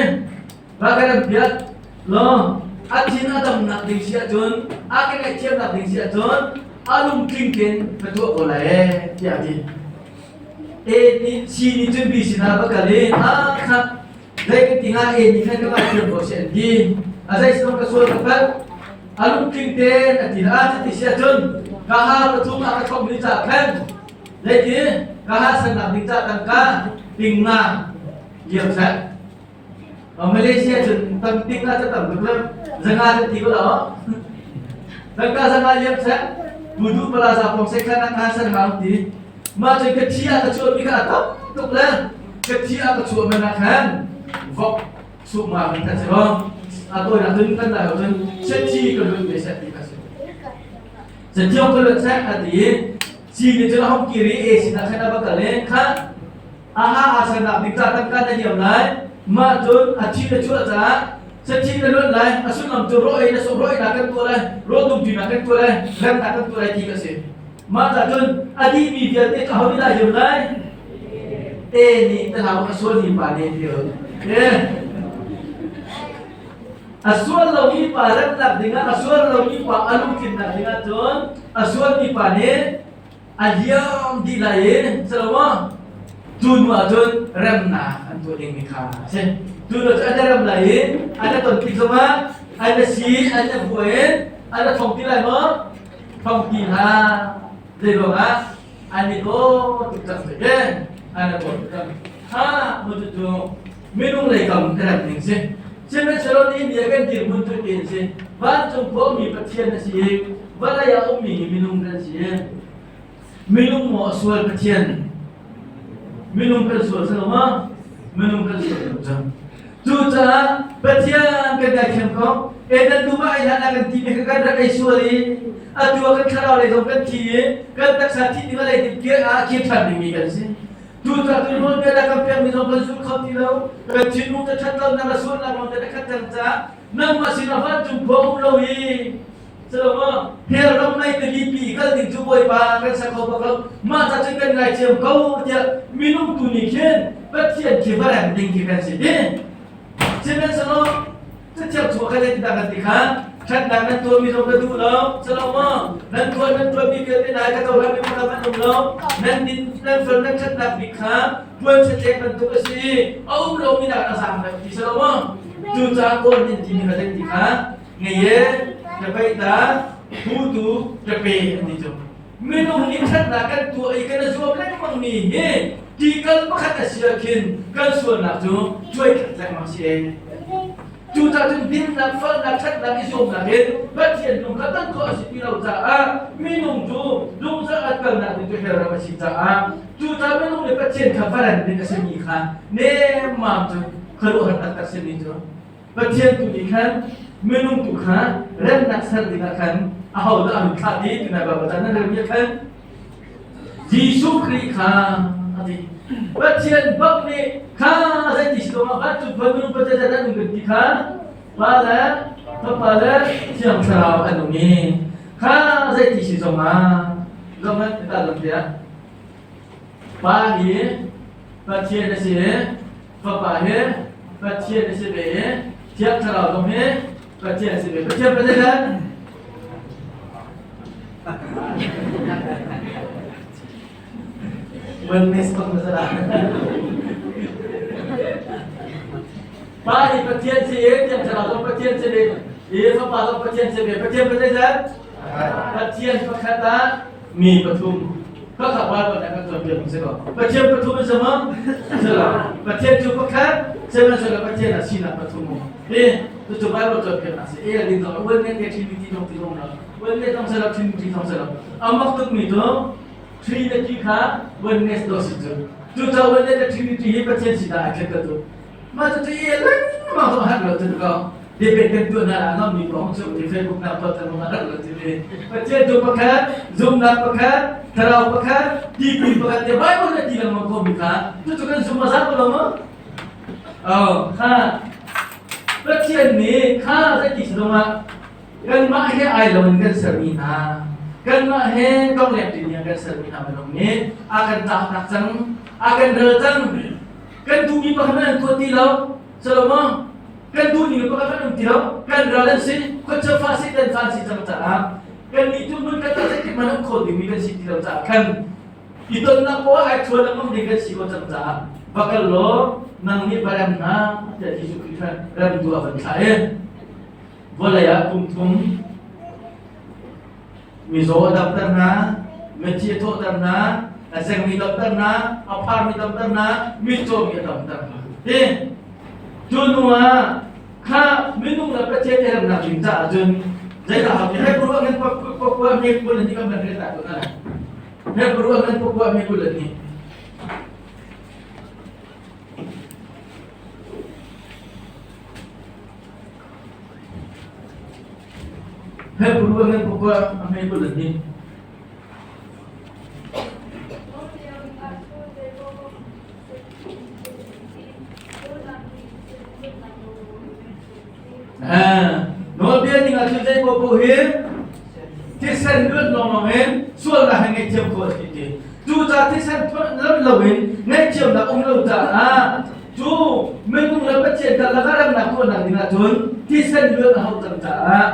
va ka rem piak law a thin a damnak ding si ahcun a ka ngaihthiamnak ding si ahcun a lungtling tein ka tuah ko lai ee tiah a ti. A nih C nih cun B sinah va kal i a kha zei kan ti hnga A nih khan ka ngaithiam ko seh an ti. A zei sinong ka sual ka palh. A lungtling tein a ti a cuti si ahcun ka ha pathum a ka thawk ni caah khan zeiti ka ha sannak ding ca tangka ting nga liam seh. Malaysia cun tam ting ah cu tam tuk lo zanga cu ti ko lo tangka zanga liam seh Pudu Plaza pong se khan a khan san hang ti mah cun ka thi ah ka chuah mi kha a tam tuk le ka thi ah ka chuah man ah khan vok suh ma kan khat si ho a tawi nak cun kan lai cun sethi ka lut ve seh ti kha si sethiong ka lut seh a ti si ni cun a hong kiri e sin ah khan a va kal i kha Aha aa sernak ding ca tangka na liam lai. Mah cun a thi na chuah caah sathi na luan lai. A sullam cu rawh ei na sawh rawh einak kan tuah lai, rawl dumṭinak kan tuah lai, remnak kan tuah lai ti a si. Mah ca cun a dihmi vialte cu aho nih dah liam lai? E nih na hlau a sualmi pa nih ti A sual lomi pa remnak dingah a sual lomi pa a lungtlinnak dingah cun a sualmi pa nih a liam dih lai i silo cu hnu ah cun remnak an tuah dingmi kha a si. Cu hnu cu an i rem lai i an i ton tik zongah an i si an i vua in an i thong ti lai maw? Thong ti hlah. Zei ruangah an i daw tuk cang ve an i daw tuk cang. Ha mu cu cu minung lei kam ka rem ning si. Sihmanhsehlaw ni ni kan dirhmun cu ti si. Vancung khuami Pathian a si i vawlei ah ummi minung kan si. Minung maw a sual Pathian? Minung kan sual si lo ma? Minung kan sual lo cang. Cucaah Pathian kan ngaithiam ko. Eden dum ah ei hlan ah kan ti mi kha kan rak ei sual i atu ah kan thlarau lei zong kan thi i kan taksa thi ding a lei ding kir ah kir ṭhan dingmi kan si. Cucaah cun rawl bia kan pekmi zong kan zul kho ti lo. Kan thinlung te ṭhat lonak le sualnak lawng te khat cang caah nangmah sinah vancung khua um lo i Culomaw hell ram mei tilipi kal ding cu Bawipa kan sa kho bak lo. Mah ca cun kan ngaithiam ko tiah minung tu nih khin Pathian khi va rem ding khi kan si ti. Sihmanhsehlaw cathiang chung ah khan zeitindah kan ti kha ṭhatnak nan tuahmi zong ka duh lo. Culomaw nan tuah nan tuahmi vialte nai ka cohlan mi pakhat an um lo. Nan din nan fel nan ṭhatnak bik kha puan satlek bantuk a si i a um lomi nak a zaang deuh ti si lo maw? Cucaah kawl nin timi kha zeiti kha ngei ka peih ta tu ka pe an ti cu minung nih ṭhatnak kan tuah i kan i zuam lengmang mi hi tikal pakhat a si ah khin kan sualnak cu cuai khat lengmang si ei. Cucaah cun dinnak, falnak, ṭhatnak i zuamnak in Pathian lung kha tan khawh a si ti lo caah minung cu zungzal at kalnak ding cu hell ram a si caah cucaah minung nih Pathian kha varan ding a simi kha nemmam cu khuaruahhar taktak simi cu Pathian tu nih khan minung tu kha remnak ser dingah khan ahodah a run thlah ti tunai Baibal ca nan relmi ah khan Jesuh Khrih kha a ti. Pathian bak nih kha zeiti si ah vancung khua minung Pathian an um kan ti kha Pa le Fapa le Thiang Thlarau an um i kha zeiti si zongah zongah ta lam tiah Pa hi Pathian a si i Fapa hi Pathian a si ve i Thiang Thlarau zong hi Pathian a si ve. Pathian Pathian Oneness bak na salah. Pa hi Pathian si i Thiang Thlarau zong Pathian si ve i Fapa zong Pathian si ve. Pathian Pathian Pathian pakhat ah mi pathum. Pakhat Bible nih kan cawnpiak si ko. Pathian pathum an si maw? Si lo. Pathian cu pakhat, sihmanhsehlaw Pathian ah sinak pathum um. Hi, cucu Bible cawnpiaknak si. E ding zong wan ne te Trinity zong ti zong lo. Wan ne zong si lo, Trinity zong si lo. Amak tukmi cu Trinity kha oneness do si cu. Cucaah oneness le Trinity hi Pathian sinak ai khat ka tu. Mah cucu i lengmang zong har lo cun ko. Debate kan tuah hna ah ngammi kong cu ti Facebook na pot kan har lo ti ve. Pathian cu pakhat, zumnak pakhat, thlarau pakhat, tipil pakhat te Bible na ti lengmang ko mi kha cucu kan zum a za ko lo maw? Oh, kha Pathian nih kha zeiti si zongah kanmah he ai lo in kan sermi hna kanmah he konglek ding in kan sermi hna minung nih a kan tlaknak cang a kan ral cang kan duhmi pakhat an tuah ti lo Solomon kan duhning pakhat an um ti lo kan ral an si khuacha fa si kan fa si cang caah kan nih tu mun kan zeitik man um kho dingmi kan si ti lo caah khan. I tonnak poah ai thuan lengmang ding kan si ko cang caah va kal law nang nih va rem hna tiah Jesuh Khrih kha remtu a van thlah i vawlei ah kum thum mizaw a damter hna, mithi a thawhter hna, a zengmi damter hna, a pharmi damter hna, mitcawmi a damter hna. Ti cu hnu ah kha minung le Pathian i remnak ding caah cun zeidah hau ti Hebrew ah ngan pakua me kul ni kan van rel ta ko na Hebrew ah ngan pakua me kul ni Hebrew ah ngan pakua me kul ni. Nawlbia ning ah cun zei paohpaoh hi thisen luat lawnglawng in sualnak he ngaihthiam khawh a si ti. Cucaah thisen luat loin ngaihthiamnak um lo caah cu minung le Pathian karlak ah remnak tuahnak ding ahcun thisen luat a hauh cang caah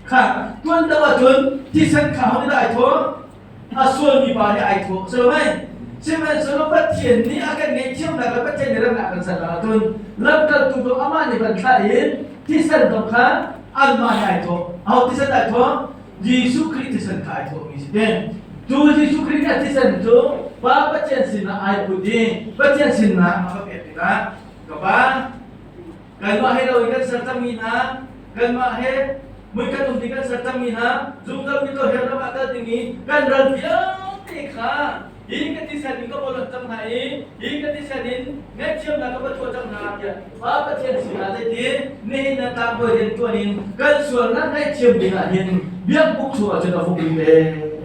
kha tuan deuh ahcun thisen kha ho nih dah ai thawh? A sualmi pa nih ai thawh. Si lo mei? Sihmanhsehlaw Pathian nih a kan ngaihthiamnak le Pathian nih remnak kan ser ahcun lamkaltu zong amah nih van thlah in thisen zong kha anmah nih ai thawh. Aho thisen ai thawh? Jesuh Khrih thisen kha ai thawhmi si te. Cu Jesuh Khrih nih a thisen cu Pa Pathian sinah ai put i Pathian sinah a va pek tikah ka Pa kanmah he lo in kan ser cangmi hna kanmah he mui kan um ti kan ser cangmi hna zungzal mi to her ram ah kal ding i kan ral vialte kha hi ka thisen in ka bolot cang hna i hi ka thisen in ngaihthiamnak ka va tuah cang hna tiah Pa Pathian sinah zeitin nihin na tlangbawi rian tuan in kan sualnak ngaihthiam ding ah hin biakbuk chungah cun a vung lut e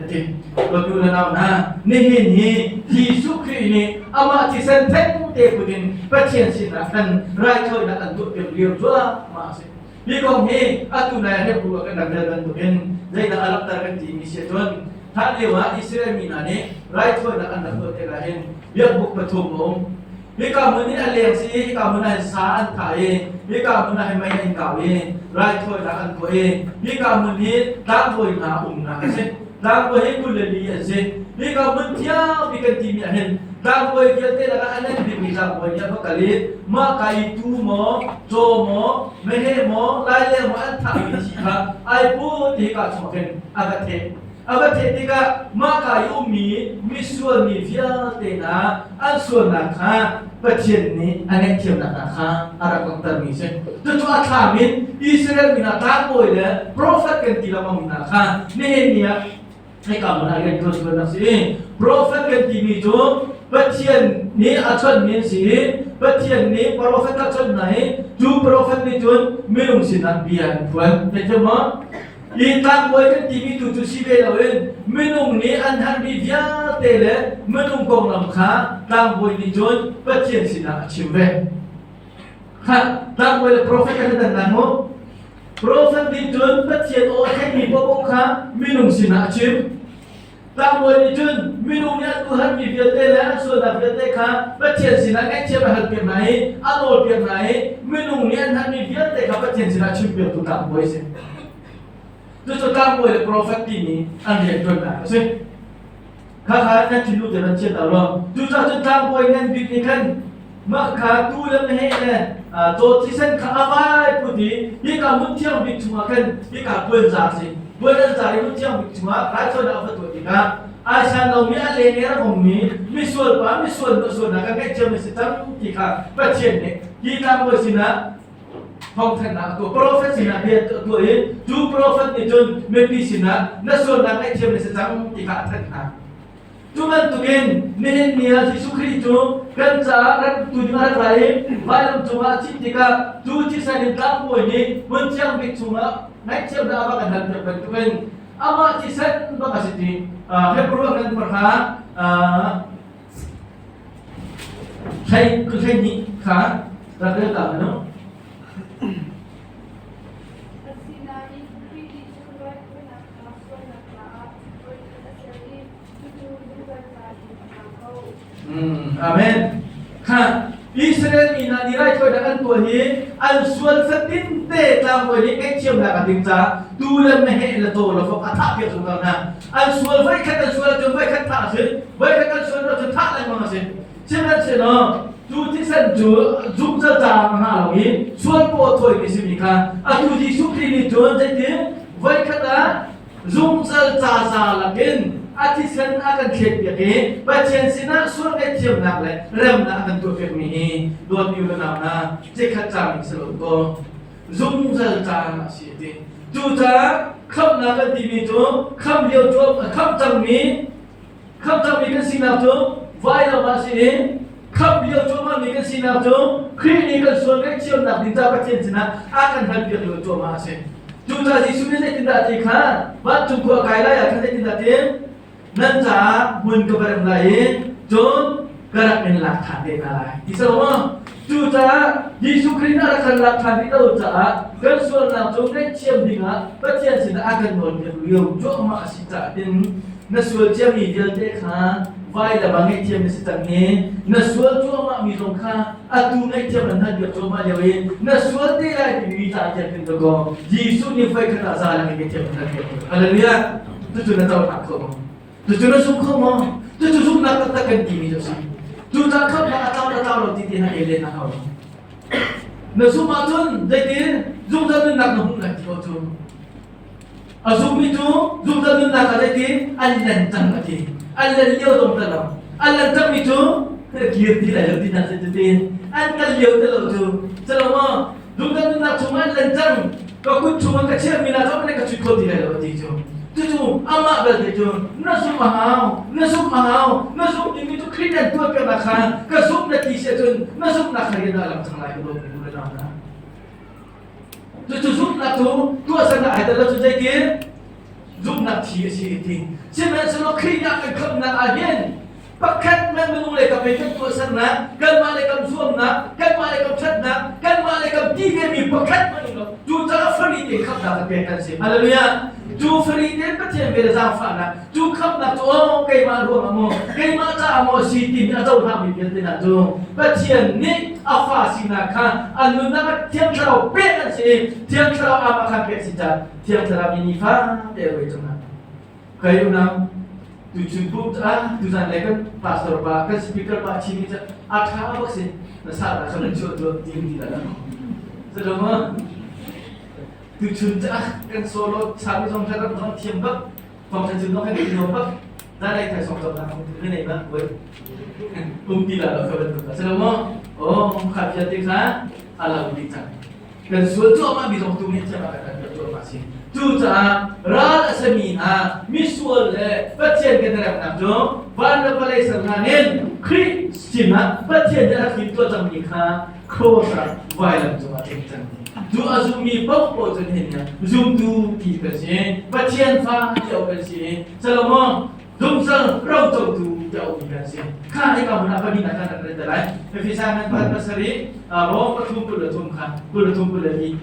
a ti. Dawtu na nau hna, nihin hi Jesuh Khrih nih amah thisen theng te put in Pathian sinah khan raithawinak an tuahpiak lio cuahmah a si. Hi kong hi atu nai Hebrew ah kan rak rel bantukin zeidah a langhter kan timi si ahcun hlan lio ah Israel mi hna nih raithawinak an rak tuah tikah hin biakbuk pathum a um. Hika hmun hi a leng si i hika hmun ah hin sa an thah i hika hmun ah hin mei an kau i raithawinak an tuah i hika hmun hi tlangbawi hna umnak a si. Tlangbawi hi 22 an si. Hika hmun thiangpi kan timi ah hin tlangbawi vialte lakah a ngan bikmi tlangbawi nih a va kal i mah ka i tuu maw, caw maw, meheh maw, laileng maw an thahmi thi kha ai put ti hika chungah khin a va theh. A va theh tikah mah ka i ummi misual mi vialte hna an sualnak kha Pathian nih a ngaihthiamnak hna kha a rak langhtermi a si. Cucu a thlam in Israel mi hna tlangbawi le profet kan ti lengmang mi hna kha nihin ni ah hika hmun ah rian ṭuan ṭuan a si. Profet kan timi cu Pathian nih a chawnhmi an si i Pathian nih profet a chawnh hna i cu profet nih cun minung sinah bia an phuan. Theithiam maw? Hi tlangbawi kan timi tu cu si ve loin minung nih an herhmi vialte le minung konglam kha tlangbawi nih cun Pathian sinah a chim ve. Kha tlangbawi le profet kan i dannak mu. Profet nih cun Pathian aw a theihmi paohpaoh kha minung sinah a chim. Tlangbawi nih cun minung nih an tuharmi vialte le an sualnak vialte kha Pathian sinah ngaihthiam a halpiak hna i a nawlpiak hna i minung nih an herhmi vialte kha Pathian sinah chimpiaktu tlangbawi a si. Cucu tlangbawi le profet timi an rianṭuannak a si. Khakha nan thinlung te nan chiat lo. Cucaah cun tlangbawi ngan bik nih khan mah kha tuu le meheh le caw thisen kha a vai put i hika hmun thiang bik chungah khan hika puanzar si puan an zar i hmun thiang bik chungah raithawinak a va tuah tikah ai san lomi a leng i a rak ummi misual pa misual nu sualnak kan ngaihthiam a si cang ti kha Pathian nih hi tlangbawi sinah thawngthanhnak a tuah profet sinah bia a tuah i cu profet nih cun mipi sinah na sualnak ngaihthiam na si cang ti kha a thanh hna. Cu bantukin nihin ni ah Jesuh Khrih cu kan caah rat tu ding a rak ra i vailam cungah a thih tikah cu thisen in tlangbawi nih hmun thiang bik chungah ngaihthiamnak a va kan halpiak bantukin amah thisen bak a si ti Hebrew ah kan pahra hlei 12 kha rak rel ta manu. Asinain Khrih nih cun raithawinak kha sualnak caah voikhat a ser i cucu zungzal ca in a hmaan ko. Amen. Kha. Israel mi hna nih raithawinak an tuah hi an sual fatin te tlangbawi nih ngaihthiamnak a ding caah tuu le meheh le caw le vok a thah piak zungzal hna. An sual voikhat an sual ahcun voikhat thah a si, voikhat an sual ahcun thah lengmang a si. Sihmanhsehlaw cu thisen cu zungzal caah a ngah lo i sual paw thawimi simi kha atu Jesuh Khrih nih cun zeitin voikhat ah zungzal ca za lakin a thisen a kan thletpiak i Pathian sinah sual ngaihthiamnak le remnak a kan tuahpiakmi hi dawtmi u le nau hna cikhat cang in si lo kaw zungzal ca a si a ti. Cucaah khamhnak kan timi cu khamh lio cu khamh cangmi khamh cangmi kan sinak cu vailam ah si i khamh lio cuahmahmi kan sinak cu Khrih nih kan sual ngaihthiamnak ding ca Pathian sinah a kan halpiak lio cuahmah a si. Cucaah Jesuh nih zeitindah a ti kha vancung khua kai lai ah khan zeitindah a ti? Nan caah hmun ka va rem lai i cun ka rak in lak ṭhan te hna lai. Ti so maw? Cucaah Jesuh Khrih nih a rak kan lak ṭhan dih lo caah kan sualnak cu ngaihthiam dingah Pathian sinah a kan nawlpiak lio cuahmah a si caah tin na sual ciami vialte kha vailam ah ngaihthiam na si cang i na sual cuahmahmi zong kha atu ngaihthiam an hal piak cuahmah lio i na sual te lai timi ca tiang kan ko Jesuh nih voi khat ah za lang in ngaihthiam an hal piak. Hallelujah! Cucu na cohlang kho maw? Cucu na zum kho maw? Cucu zumhnak taktak kan timi cu a si. Cucaah khamhnak a tlau le tlau lo ti te hna el len a hau. Na zumh ahcun zeitin zungzal nunnak na hmuh lai ti ko cu. A zummi cu zungzal nunnak ah zeitin an len cang a ti. An len lio dong ta lo. An len cangmi cu kir ti lai lo ti hna cutin an kal lio te lo cu. Calo maw zungzal nunnak chungah an len cang ka kut chungah ka chiahmi hna zong nih ka chut kho ti lai lo a ti cu. Cucu amah belte cu na zumh a hau, na zumh a hau, na zumh dingmi cu Khrih nan tuahpiaknak kha ka zumh na ti si ahcun na zumhnak kha rian ah lang cang lai ka dawtmi u le nau hna. Cucu zumhnak cu tuahsernak ai tel lo cu zeitin? Zumhnak thi a si a ti. Sihmanhsehlaw Khrih nih a kan khamhnak ah hin pakhat nan minung le kam ei kan tuahsernak, kanmah le kam zuamnak, kanmah le kam ṭhatnak, kanmah le kam ti vemi pakhat hmanh um lo. Cucaah fari te khamhnak kan pek kan si. Hallelujah. Cu fari te Pathian vel zaangfahnak, cu khamhnak cu oh keimah ruangah maw, keimah caah maw si timi a cohlangmi vialte hna cu Pathian nih a fa sinak kha an nunnak ah Thiang Thlarau pek an si i Thiang Thlarau amah khan pek si caah Thiang Thlarau nih nifa te a rui cang hna. Kai unau, tuchun pum ah tuzan le kan pastor pa, kan speaker pa chim hi a ṭha bak si. Na sa ta khan chuah tuah ti ti la. Zalo ma? Tuchun ca kan solo sa mi zong thar zong thiam bak. Thong than chun kan thiam bak. Da lai thai song zong na không tu nei ba. Oi. Um ti la lo ka ban tu. Zalo ma? Oh, kha pia te kha ala di cang. Kan sual cuahmah mi zong tu nih thiam a kan tuah si. Cucaah ral a sami hna misual le Pathian kan remnak cu van le vawlei ser hlan in Khrih sinah Pathian nih a rak timhtuah cangmi kha cross ah vailam cungah tling cang. Cu a zummi paohpaoh cu nihin zumtu ti kan si. Pathian fa ti kan si. Solomon zungzal rocotu ti a ummi kan si. Kha hika hmun ah pahnihnak khan kan rel lai. Efesa ngan pakhat pasarih, Rom pathum 23 kha 23 24.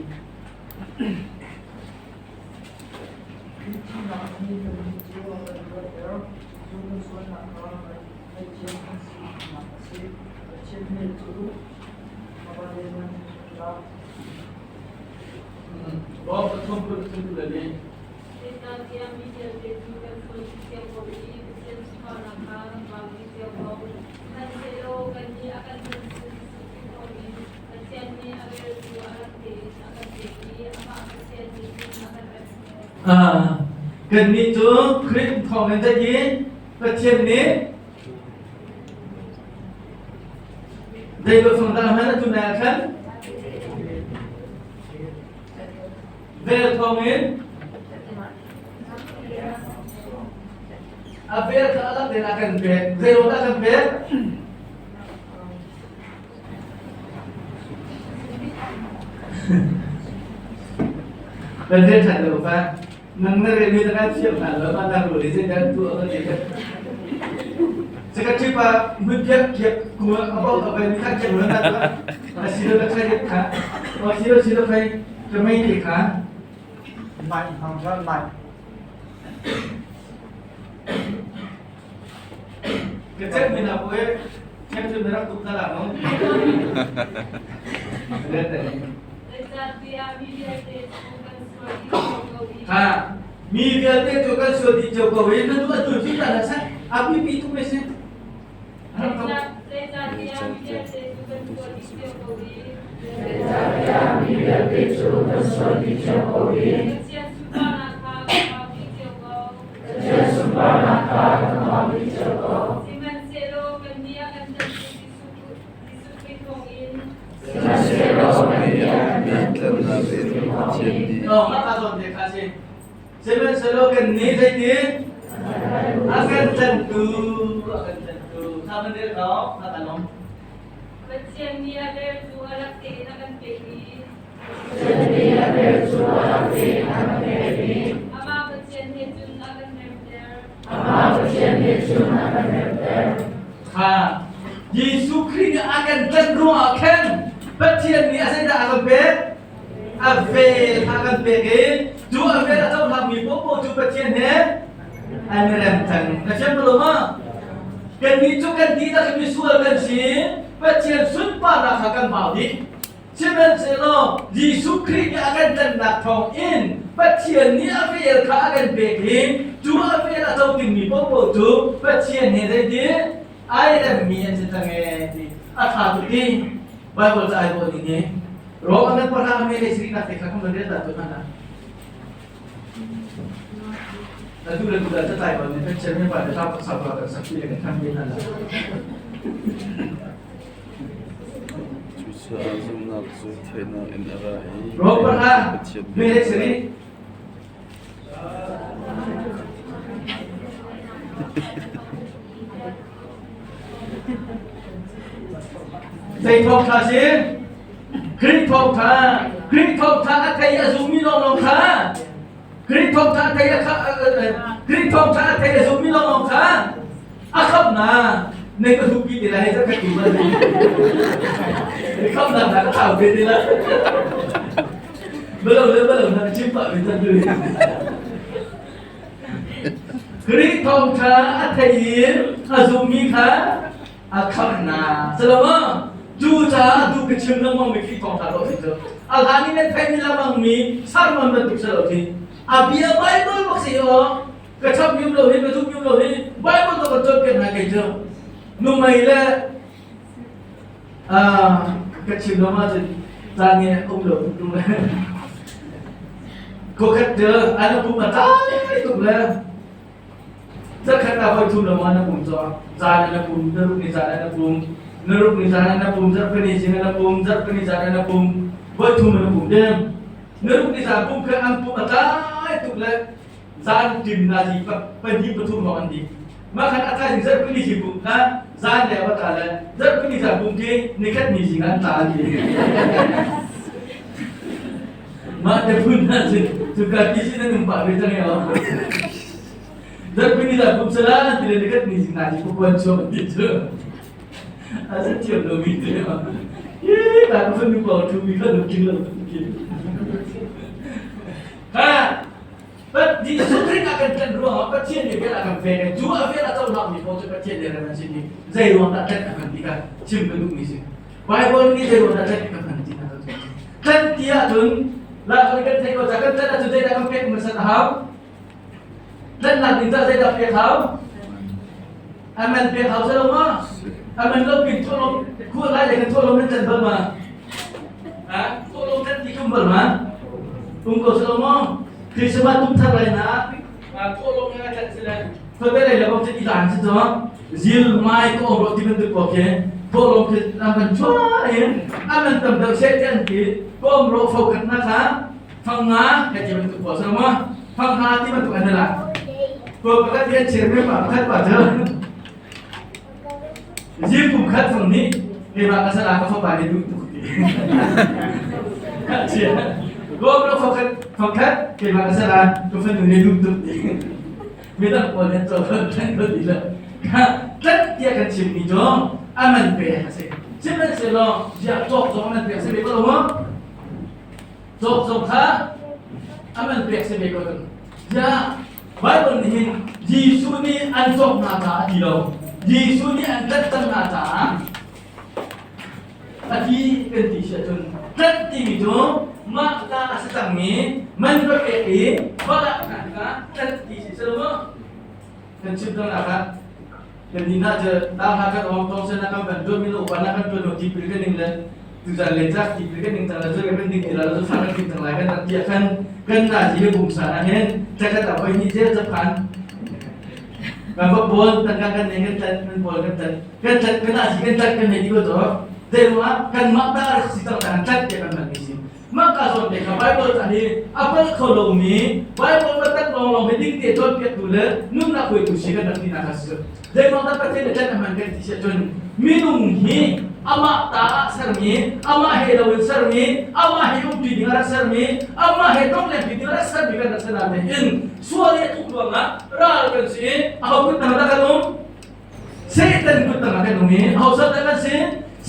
Thihnak nih kannih cu a kan luatter, cu kan sualnak kha ngaihthiam kan si tinak a si. Pathian nih cu a va lianngan dah! Rom pathum 23 24. Zeicahtiah mi vialte cu kan sual dih cio ko i Pathian sunparnak kha kan vau dih cio ko. Sihmanhsehlaw kannih a kan bawmtu Jesuh Khrih thawngin Pathian nih a vel cu a rak tein a kan pek i amah Pathian nih cun a kan remhter. Kannih cu Khrih thawngin zeitin Pathian nih zei biafang dah hman atu na khan Vel thawngin a vel kha a lak in a kan pek. Zeiruang dah a kan pek? Kan rel ṭhan lo fa. Nang na relmi na kan thiam hna lo, ma na rul i zeidah tuah ka ti. Secretary pa mun piak kiak kuma about a bai mi kha kiak na na a silo na khai kha o silo silo khai ka mei te kha Mai hmang ṭhan mai. Ka cek mi na poe. Chim na rak tuk ta la no. Ha mi vialte cu kan sual dih cio ko i na nu atu cu ta na sa a pi pi tuk me si. Sihmanhsehlaw kannih zeitin a kan tlanhtu a kan tlanhtu kha van rel ko na kan um. Pathian nih a vel cu a rak tein a kan pek i Amah Pathian he cun a kan remter. Kha Jesuh Khrih nih a kan tlanh ruangah khan Pathian nih a zeidah a kan pek? A vel kha a kan pek i cu a vel a cohlangmi paohpaoh cu Pathian he an i rem cang. Na thiam ko lo ma? Kannih cu kan dihlak in misual kan si. Pathian sunparnak kha kan bau dih. Sihmanhsehlaw Jesuh Khrih nih a kan tlanhnak thawngin Pathian nih a vel kha a kan pek i cu a vel a co dingmi paohpaoh cu Pathian he zeitin ai remmi an si cang ee ti a ṭha tuk ti Baibal ca ai bawh ning hi Rom a kan pahra me le sirinak te kha kan van rel ta tu hna Atu le tu da cai ba ni kan chen me pa te ta sa pa kan sak pi kan than me hna la. Cucaah zumhnak cu theihnak in a ra i Rom pahra Pathian me le siri Zei thawngṭha si? Khrih thawngṭha, Khrih thawngṭha a thei a zummi lawnglawng kha Khrih thawngṭha a thei a Khrih thawngṭha a thei a zummi lawnglawng kha a khamhnak nei ka hupi ti lai hei ka tu bal khamhnak na ka thau ve ti la balo le balo na chim pah ve tan Khrih thawngṭha a thei i a zummi kha a khamh hna. Salama, cucaah atu ka chim lengmang mi Khrih thawngṭha dawh si cu. A hlan in nan theihmi lengmang mi sermon bantuk si lo khi. A bia Bible bak si aw. Ka chap mium lo hi, ka zumh mium lo hi, Bible ka kan cawnpiak hna kei cu. Numei le ka chim lo ma cun caan nih um lo tuk tung le. Khokhat cu an pum a tlai tuk le Zakhat ah voi thum lengmang na pum cawk. Zan na pum, na ruk ni zan na pum, na ruk ni zan na pum, zarhpini zing na pum, zarhpini zan na pum, voi thum na pum ding. Na ruk ni zan pum kha an pum a tlai tuk le zan tim na zi pahnih pathum lawng an di. Mah khan a tlai ding zarhpini zing pum kha zan le va tla le zarhpini zan pum khi nikhat ni zing an tla an ti. Mah te phun hna cu cuka ti sin an um pah ve cang i Zarhpini zan pum sala an ti le nikhat ni zing hna cu puan chuak an ti cu. A sa thiam lo mi te ma. Hi ta ka fanu pa thu mi kha lu king lo ti. Ha Pat Jesuh Khrih a kan tlanh ruangah Pathian nih vel a kan pek cu a vel a cohlang mi paoh cu Pathian nih rem an sin i zei ruang dah tlanh a kan ti kha chim ka duh mi si. Bible nih zei ruang dah tlanh a kan ti kha Tlanh ti ahcun la kan theih ko ca kan tlanh ahcun zeidah kan pek hmasat a hau? Tlanhnak ding cah zeidah pek hau? A man pek hau si lo ma? A man lo pin thawhlawm khual lai le kan thawhlawm nan tlanh bal ma? Ha? Thawhlawm tlanh ti kum bal ma? Um ko si lo maw? Christmas tum thar lai na thawhlawm nga tlanh si le khote lei le bom cu i lan si cu zil mai ko om ro ti bantuk ko khi thawhlawm khi an van chua in an man tam deuh seh ti an ti ko om ro fo khat na kha Fang nga he ti bantuk pawl sa ma fang nga ti bantuk an la ko pakhat hi an chir me pa pakhat pa cu zil kum khat fang nih keimah ka sala ka fapa nih duh tuk ti chia ko lo fang khat fang khat keimah ka sala ka fanu nih duh tuk ti midang pawl nih cho kan than ko ti lo kha tlat tiah kan chim mi cu aman pe a si sihmanhsehlaw ziah cawk zong nan pek si ve ko lo maw Cawk zong kha a man pek si ve ko ding. Ziah Bible nih hin Jesuh nih an cawk hna caah a ti lo. Jesuh nih an tlanh cang hna caah a thi kan ti si ahcun tlanh timi cu mah ta a si cangmi man va pek i va lak hna tikah tlanh ti si si lo maw? Kan chim cang nak ah kan nih hna cu ta hna kan awng tong sen kan van tuan mi lo upa na kan tuan lo tipil kan ning le tuzan le cak tipil kan ning cang le zoi kan ding ti la lo sa kan tim cang lai kan rak ti ah khan kan na ji le bum sa na hen chakhat a hoi ni zel chaphan kan va pawl kan kan kan kan tlan kan pawl kan tlan kan tlan kan na ji kan tlan kan nei ti ko to zei ruangah kan mah ta si cang kan tlan te kan man mi si Mah ka zawn te kha Bible ca hi a palh kho lomi Bible biatak lawnglawng hi ding te cawnpiaktu le nunnak hruaitu si kan rak tinak a si. Zeimawng dah Pathian nih can a hman kan ti si ahcun minung hi amah ta ah sermi, amah he lo in sermi, amah he umpi ding a rak sermi, amah he tonglengpi ding a rak sermi kan rak si nain sual i a tuk ruangah ral kan si i aho kut tang dah kan um? Satan kut tangah kan um i aho sal dah kan si?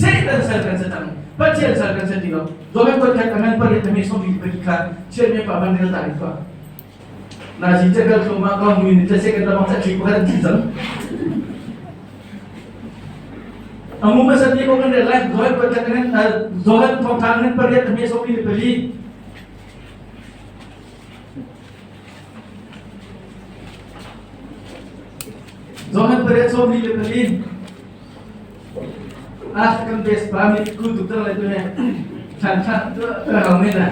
Satan sal kan si cang. Pathian sal kan si ti lo. Zohek kut khat angan pariat mi som bi pari kha chiat mi pa ban rel ta ni fa. Na ji che kal thoma ka mu ni che se kan lamang cha thi ko kan thi cang. Amu ma san ni ko kan rel lai zohek kut khat angan zohek thong thang ngan pariat mi som bi pari. Johan pariat 24 ah kan best pa mi ku tuk tang lai tu ne than than tu hang ne na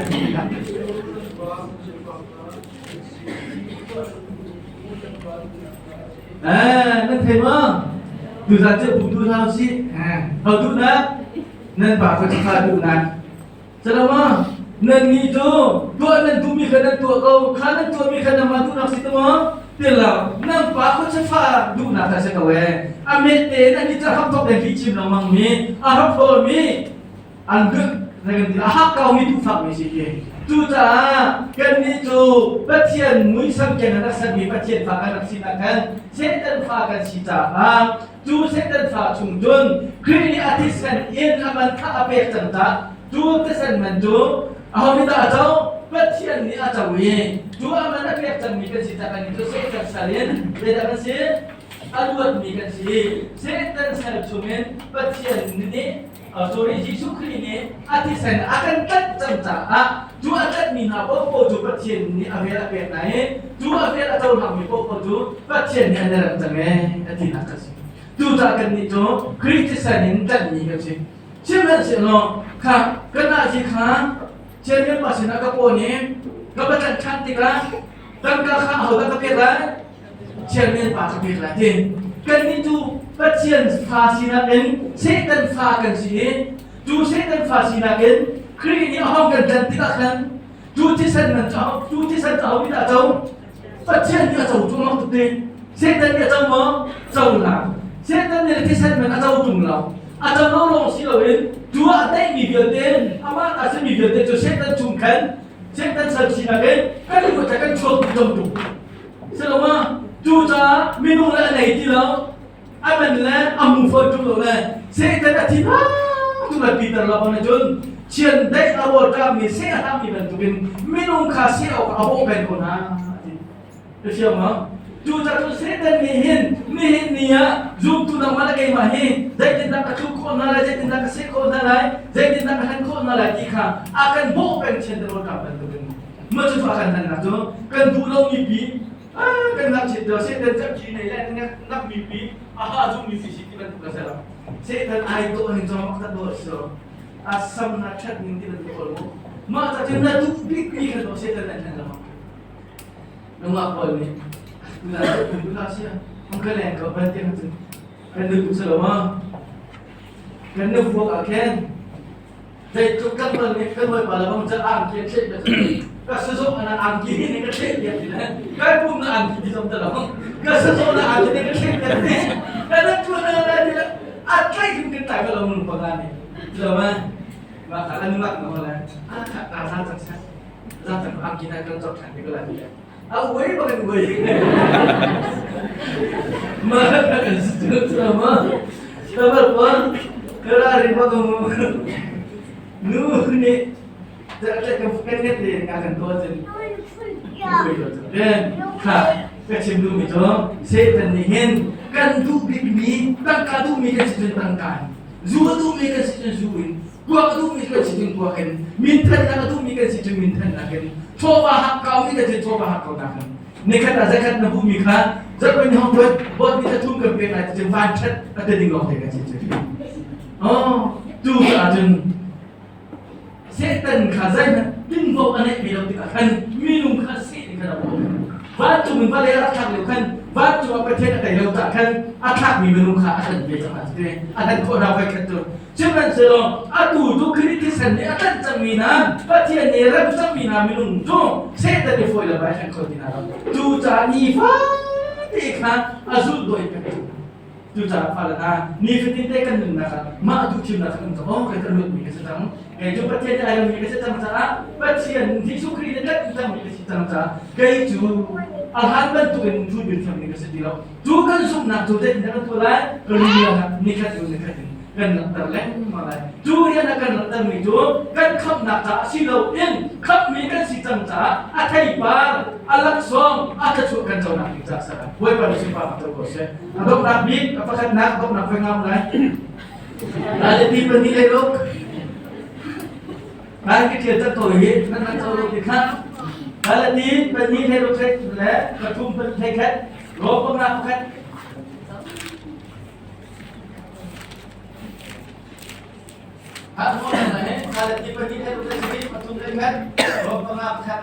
eh nan thei ma tu za che bu tu hau si hau tu na nan pa ko cha tu na Calama nannih cu tuah nan duhmi kha nan tuah ko, kha nan tuahmi kha nangmah duhnak si maw? Tilaw, nan pa khuachafa duhnak kha si ko ee. A met tein an i cahap thok den chim lengmang mi, a rak mi an duh a hak kaumi duhfakmi si hi. Cucaah kannih cu Pathian muisam ken an rak sermi Pathian fa kan rak sinak khan Satan fa kan si caah Cu Satan fa chung cun Khrih nih a thisen in a man kha a pek cang cah cu thisen man cu aho nih dah a co? Pathian nih a co i cu a man a pek cangmi kan si cah kan cu Satan sal in zeidah kan si? A luatmi kan si. Satan sal chungin Pathian nih sorry Jesuh Khrih nih a thisen a kan tlanh cang caah cu a tlanhmi hna paohpaoh cu Pathian nih a vel a pek hna i cu a vel a cohlangmi paohpaoh cu Pathian nih an i rem cang ee a tinak a si. Cucaah kannih cu Khrih thisen in tlanhmi kan si. Sihmanhsehlaw kha kan ahzi kha Chianmi pa sinah ka pawn i ka va tlanh ṭhan tikah tangka kha ahodah ka pek lai? Chianmi pa ka pek lai ti. Kannih cu Pathian fa sinak in Satan fa kan si i cu Satan fa sinak in Khrih nih a hong kan tlanh tikah khan cu thisen man cu cu thisen cu aho nih dah a co? Pathian nih a co cu mak tuk ti. Satan nih a co maw? Co hlah. Satan nih thisen man a co tung lo. A co lo lawng si loin cu a teihmi vialte amah ta simi vialte cu Satan chung khan Satan sal sinak in kan i kan chuak dih cang tuk. Siloma cucaah minung le a nei ti lo a man le a mu fawn ṭung lo le Satan a thi tu le Peter lo bang cun chiandeih a rawl ṭammi seh a hlangmi bantukin minung kha seh awk a bawh peng ko hna ti. Na fiang maw? Cucaah cun Satan nih hin nihin ni ah zumtu nangmah le keimah hi zeitindah ka thluk khawh hna lai, zeitindah ka seh khawh hna lai, zeitindah ka hlen khawh hna lai ti kha a kan bawh peng chiandeih rawl ṭam bantukin. Mah cu a kan hannak cu kan duh lomi pi kan ngakchiat lio Satan cakhi nei le nak mi pi a ha zummi pi si ti bantuk a si lo. Satan ai dawh ning zong mak tak dawh a si lo. A sam na ṭhat ning ti bantuk ko mu. Mah ca cun na duh bik mi kha dawh Satan an hlen lo. Nungak pawl nih na duh hlah sia ang ka leng ko ban tiang cun kan duh tuk si lo ma. Kan nu vuak ah khin Zeitluk kan mal nih kan bawipa le bang can angki a thleh bia ka sazawh na angki hi nih ka thleh bia ti le kai pum na angki ti zong ta lo ka sazawh na angki nih ka thleh bia ti ka nan tu na la ti le a tlaih hin kan tlai ka lo mun pa ni lo ma ma ka an mak no le a kha ka za chang sa za chang angki na kan chok than ti ko la ti le a uai ba kan uai ma ka kan su ma tabar pon kara ri ba ko nu nih kan kan nget le nga kan to cun den kha. Ka chim duhmi cu Satan nih hin kan duh bikmi tangka duhmi kan si cun tangka in, zu a duhmi kan si cun zu in, kuak a duhmi kan si cun kuak in, minthannak a duhmi kan si cun minthannak in, chawva hakkaumi kan si chawva hakkaunak in. Nikhat ah zakhat na hmuhmi kha zarhpini hong tuan bot ni thum kan pek lai ti cun van ṭhat a te ding lawng te kan si cu. Oh, tu ahcun Satan kha zeihmanh tinvo a neihmi lo tikah khan minung kha seh in khan a bawm. Vancung in vawlei a rak thlak lio khan vancung ah Pathian a tei lo caah khan a thlakmi minung kha a hlan ve cang a ti. A hlan khawh hna voikhat cu. Sihmanhsehlaw atu cu Khrih thisen nih a tlanh cangmi hna Pathian nih rem cangmi hna minung cu Satan i fawi le bai hlan kho ti hna lo. Cucaah nifate kha a zulh dawi peng. Cucaah fale hna, nifatin te kan nunnak ah mah duh thimnak kan um cang. Oh, kei ka luatmi ka si cang. Kei cu Pathian nih ai remmi ka si cang caah Pathian Jesuh Khrih nih tlanh cangmi ka si cang caah kei cu a hlan bantukin thu bir thiammi ka si ti lo. Cu kan zumhnak cu zeitindah kan tuah lai? Rian ah nikhat in nikhat in kan langhter lengmang lai. Cu rian ah kan langhtermi cu kan khamhnak caah si loin khamhmi kan si cang caah a theipar, a laksawng, a thluachuah kan conak ding caah a si lai. Bawipa nih sunparnak co ko seh. A donghnak bik, a pakhatnak donghnak voi ngam lai. Lai ti pahnih le ruk. Lai ki ṭial cak ko hi nan rak co lo ti kha. Lai ti pahnih le ruk le pathum pahnih hlei khat, ro panga pakhat. Hat mo na he, lai ti pahnih le ruk le pathum hlei khat, ro panga pakhat.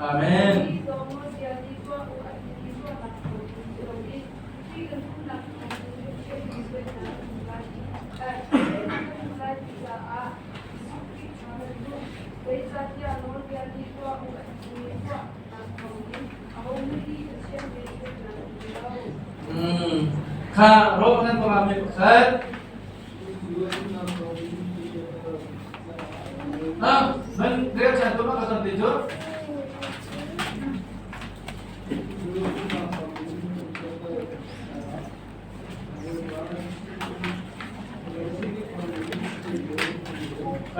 Amen. Kha rawh nan panga mi pakhat. Ha, man rel chan to ma ka ti chu.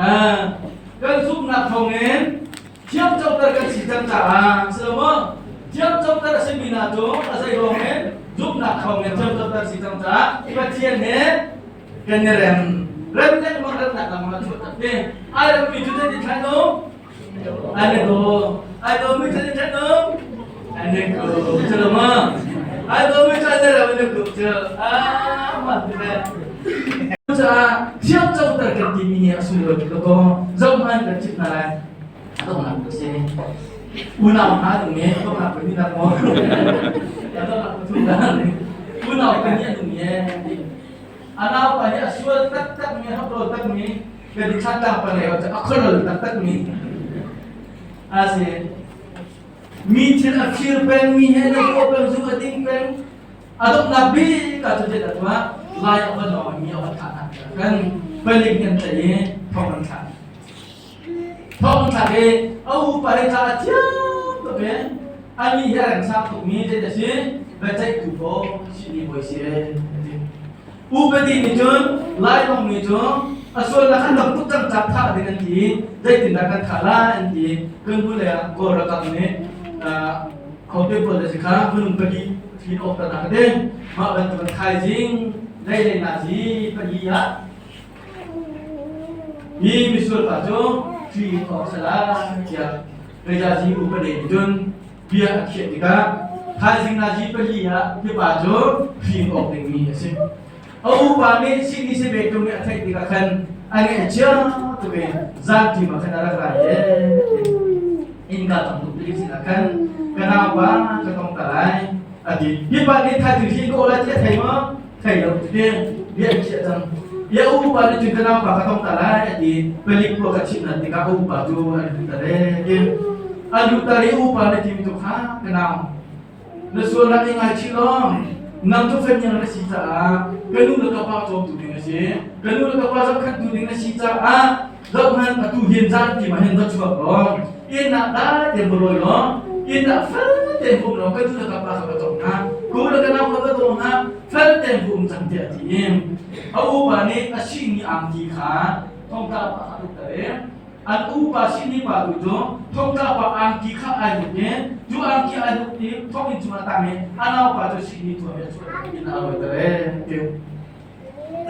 Ah, kan zumhnak thawngin Thiamcoter kan si cang caah si lo maw? Thiamcoter a simi hna cu a zei ruang in zumhnak thawng in thiamcoter si cang caah Pathian he kan i rem. Rem lengmang remnak lengmang a chuah tak te. Ai remmi cu zei ti thlai no? Ai le do. Ai do mi cu zei thlai no? Ai le ko. Si lo maw? Ai do mi cu ai le rem le ko cu. Ah, mah ti le. Cucaah thiamcoter kan timi hi a sunglawi tuk lo kaw zohhmanh kan chimh hna lai. A donghnak a si. Unau hna ding nih a donghnak pahnih nak maw? A donghnak pathum dah Unau pahnih an um ye. A nau pa hi a sual taktak mi, a hrawl takmi, kan i thlatlang pa lei a khualol taktak mi. A si. Mi thil a phir peng, mi he na ruah peng, zu a ding peng, A donghnak bik ah cu zeidah tuah lai a va lawng mi a va thah kan palik nih an tlaih i thong an thlak. Thong an thlak i a upa le ca a thiam tuk i ani hi a reng sang tuk mi zeidah si biaceihtu paw sihni bawi si e ti. Upadi nih cun lai lawng mi cu a sualnak an dam tuk cang cak thah ding an ti zeitindah kan thah lai an ti kan bu le ah Kawl ralkap nih khote pawl le si kha minung pali thin awk ta nak ding mah bantuk thaizing lei lei na zi pali ah hi misual pa cu thi awk sala tiah Reja zi upade nih cun bia a khiah tikah thaizing na zi pali ah hi pa cu hrin awk dingmi a si. A upa nih sini si ve tung nih a theih tikah khan a ngaih chia tuk i zanṭim ah khan a rak ra i innka tong tuk pilik sinah khan ka naupa ka tong ta lai a ti. Hi pa nih thaizing hi ka aw lai ti a thei maw? Thei lo ti bia a khiah cang. Bia upa nih cun ka naupa ka tong ta lai a ti. Palik khua ka chimh hna tikah a upa cu an lut ta le ti. A lut ta i upa nih tim tu kha ka nau na sualnak i ngaichih law nang cu fenniang na si caah ka nu le ka pa cawmtu ding na si ka nu le ka pa zohkhenhtu ding na si caah zohhmanh atu hin zan ti ma hin va chuak law inn ah dai tein va lawi law inn ah fel tein um law ka nu le ka pa kha va cawm hna. Ku le ka nau kha va daw hna, fel tein va um cang tiah a ti i a upa nih a sihni angki kha thongtla pa kha a tuk ter i an upa sihni pa tu cu thongtla pa angki kha ai hruk i cu angki ai hruk i thonginn cungah a tang i a naupa cu sihni thuam i a chuah in a rawiter e ti.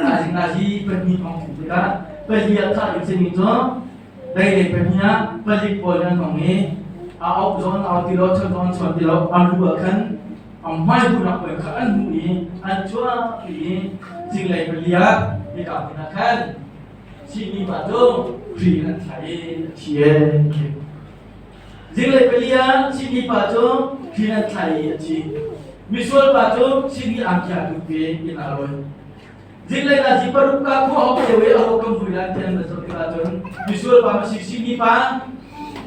Thaizing nazi pahnih hong thum tikah pali ah thah ding simi cu deilei pahnih ah palik pawl an hong i a auh zawn au ti lo chon zawn chawn ti lo a lu ah khan a hmai bunak pawl kha an hmuh i an chuak i zinglei pali ah hika hmun ah khan sihni pa cu hri in an thlai i a thi e. Zinglei pali ah sihni pa cu hri in an thlai i a thi. Misual pa cu sihni angki aa tuk i inn ah a rawi. Zinglei nazi paruk ka khua hok lio i a ho kam vui lan thian na zoh tikah cun misual pa ma si sihni pa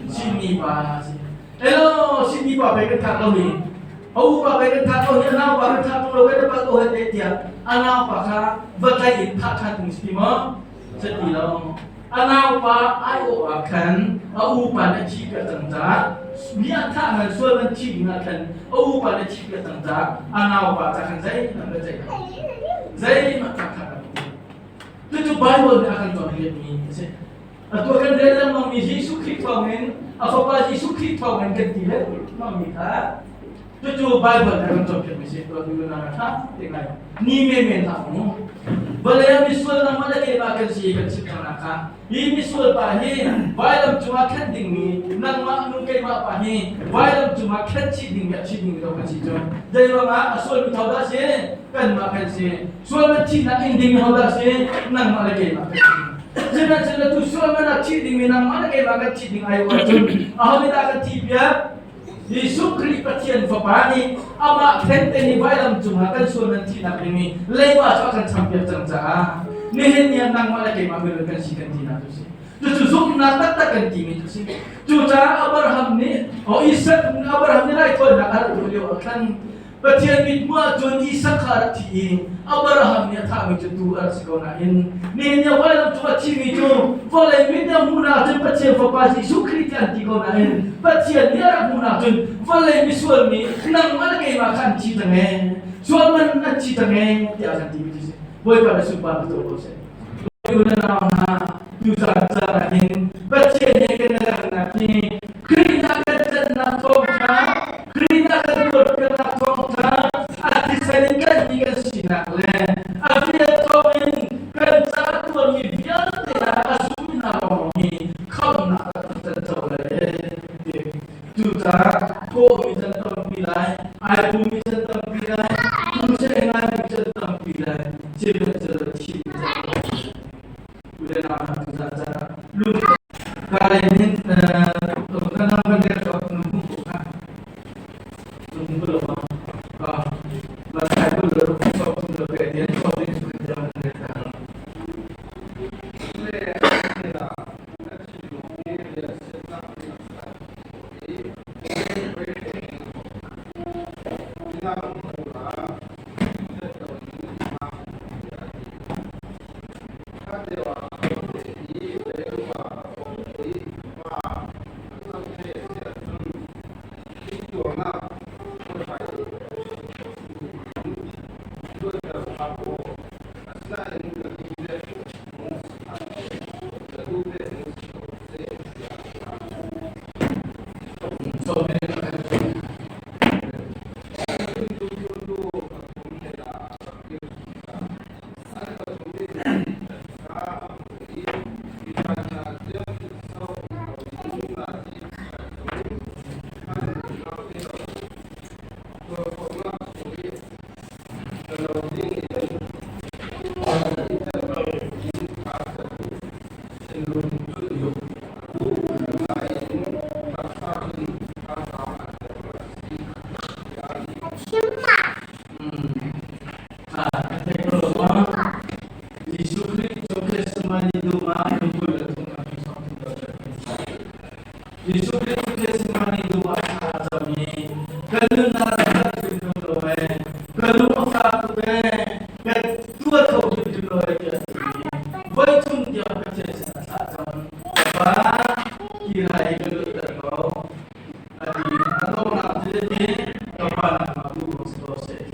sihni pa si. Elo sihni pa pe kan thak lo hi. A u pa pe kan thak lo hi a nau pa kan thak lo kan pa ko he te tiah a nau pa kha va tlaih in thah ṭhan tung si maw? Sati lo. A naupa aiawh ah khan a upa nih a thih piak cang caah mi a thah ngan sual man thih ding ah khan a upa nih a thih piak cang caah a naupa ca khan zeihmanh va ceih hlah. Zeihmanh thah thah Cucu Bible nih a kan cawnpiakmi a si. Atu kan rel lengmangmi Jesuh Khrih thawngin a fapa Jesuh Khrih thawngin kan ti lengmangmi kha Cucu Baibal nih a kan cawnpiakmi si. Tuah tu na ṭha te ngai. Ni menmen hlah mu. Vawlei ah misual nangmah le keimah kan si kan chim cang kha. Hi misual pa hi vailam cungah khenh dingmi nangmah nu keimah pa hi vailam cungah khenh chih dingmi a chih dingmi lo kan si cu. Zei ruangah a sualmi hodah si? Kanmah kan si. Sual man thihnak ing dingmi hodah si? Nangmah le keimah kan si. Sihmanhsehlaw tu sual man ah thih dingmi nangmah le keimah kan thih ding ai ahcun aho nih dah kan thih piak? Jesuh Khrih Pathian Fapa nih amah thengte nih vailam cungah kan sual nan thihnak ding i leiba cu a kan champiak cang caah nihin ni ah nangmah le keimah minung kan si kan tinak cu si. Cucu zumhnak taktak kan timi cu si. Cucaah Abraham nih o Isak Abraham nih raithawinak a rak tuah lio ah khan Pathian mithmuh ahcun Isak kha a rak thi i Abraham nih a thahmi cu tuu a rak si ko nain nihin ni vailam cung a thimi cu vawlei mit nih a hmuhnak cun Pathian Fapa Jesuh Khrih tiah an ti ko nain Pathian nih a rak hmuhnak cun vawlei misual mi nangmah le keimah kha an thi cang ee sual man an thi cang ee tiah kan timi cu si. Bawipa na sunpar tu ko seh. Unau hna tuzaan caan ah hin Pathian he kan langhnak hi Khrih hna kan cannak thawngṭha Khrih hna kan tuarpiaknak thawngṭha a thisen in kan mi kan sinak le a vel thawngin kan caah tuarmi vialte ah a zummi hna lawng hi khamhnak kan can co lai Cucaah kawhmi can tampi lai, ai pummi can tampi lai, tumseh ngaimi can tampi lai, sihmanhsehlaw thihmi can tampi lai. Ulenau hna tuzaan caan ah lung kalei nin kanang kan ret lo nung hung ko kha nung bu lo ma ma sai bu lo so tum lo pe tian so ding su kan jam kan ret ta Jesuh Khrih cu Gethsemane dum ah lungkul a tung a Jesuh Khrih cu Gethsemane dum ah thla a cam i ka nunnak a hrim lo ee, ka lung a fak tuk ee, ka tuah kho hrimhrim lo ee tiah a ti i voi thum tiang Pathian sinah thla a cam. Pa, hi rai hi ka luatter ko. A ti. A donghnak cu ti ka Pa nangmah duh si ko seh.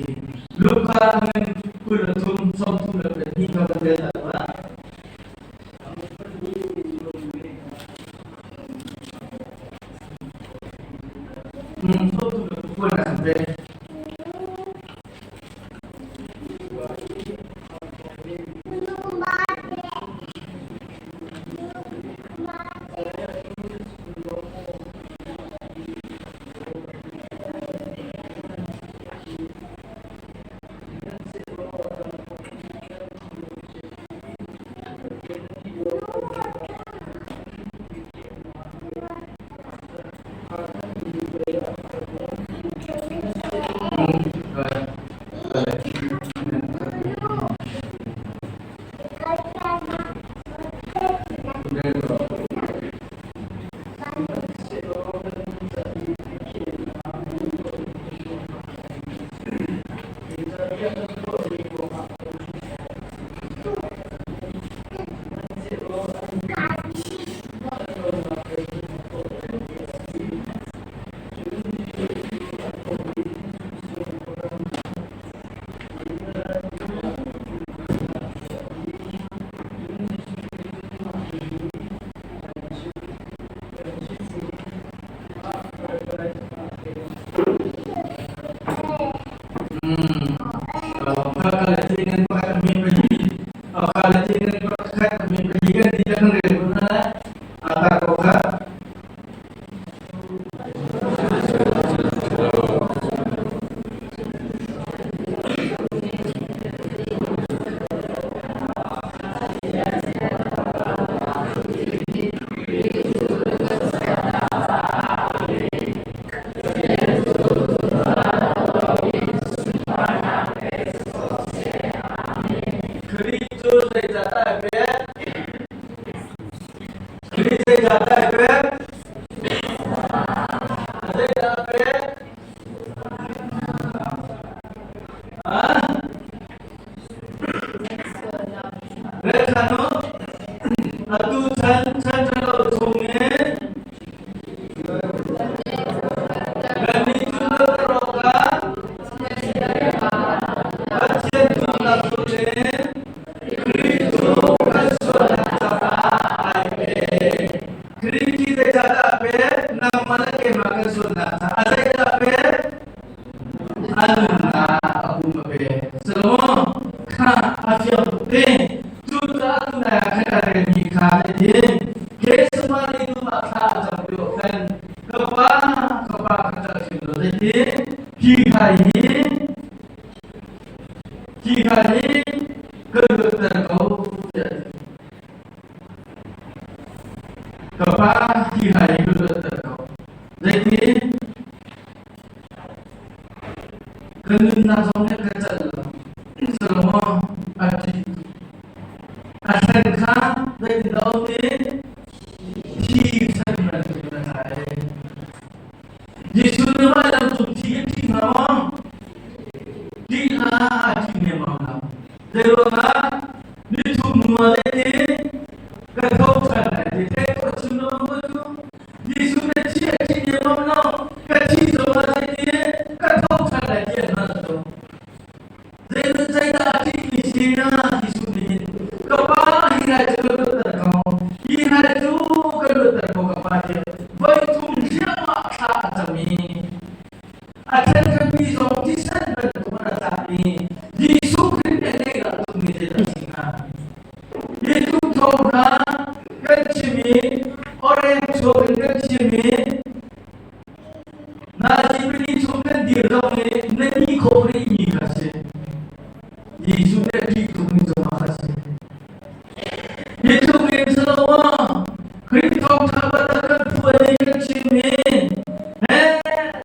Pakhat le tin pakhat min pali kan ti kan rel ko hna lai. Ata ko kha. Khrih cu zeicah a pek? Khrih zeicah a pek? Zeicah a pek? Rel u. Atu chan chan ṭhalo chung in kannih cu luatter awkah Pathian duhnak chungin Khrih cu kan sualnak caah ai pe. Khrih khi zeicahdah a pek? Nangmah le keimah kan sualnak caah zeidah a pek? A nunnak a pum a pek. Solomon kha a fiang tuk te. Cucaah tunai ah khan a relmi kha zeitin Gethsemane dum ah thla a cam lio khan ka pa, ka pa ka ṭah hrim lo zeitin hi kha hi hi kha hi ka luatter ko tiah a ti. Ka pa hi kha hi ka luatter ko. Zeitin Ka nunnak zong nih ka celh lo. Solomon a ṭih. A thlen kha zeitindah a um i thi thlen bantukin a tlai. Jesuh nih vailam cung thi a ṭih hnga maw? Ṭih hlah, a ṭih nemam lo. Zeiruangah nithum hnu ah zeitin ka tho ṭhan lai ti theih khawh chim lo maw cu? Jesuh na thi a thi nemam lo, ka thi zong ah zeitin ka tho ṭhan lai ti an hngalh lo. Zeidah a ṭihmi si na Jesuh nih hin ka pa hi rai cu ka luatter ko, hi rai cu ka luatter ko ka pa tiah voi thum hriamah thla a cam i a ṭhenkhatmi zong thisen bantuk in a tlak i Jesuh Khrih nih a ngeih tukmi zeidah a si hnga? Hi tluk thawng hna kan chim i oreng chuak in kan chim i nazi pali chung kan dir zong i na ni khawh rihmi kha si. Jesuh nih a ṭih tukmi cungah kha si. Hi tluk in si lo maw? Khrih thawngṭha bantuk kan phuan i kan chim i heh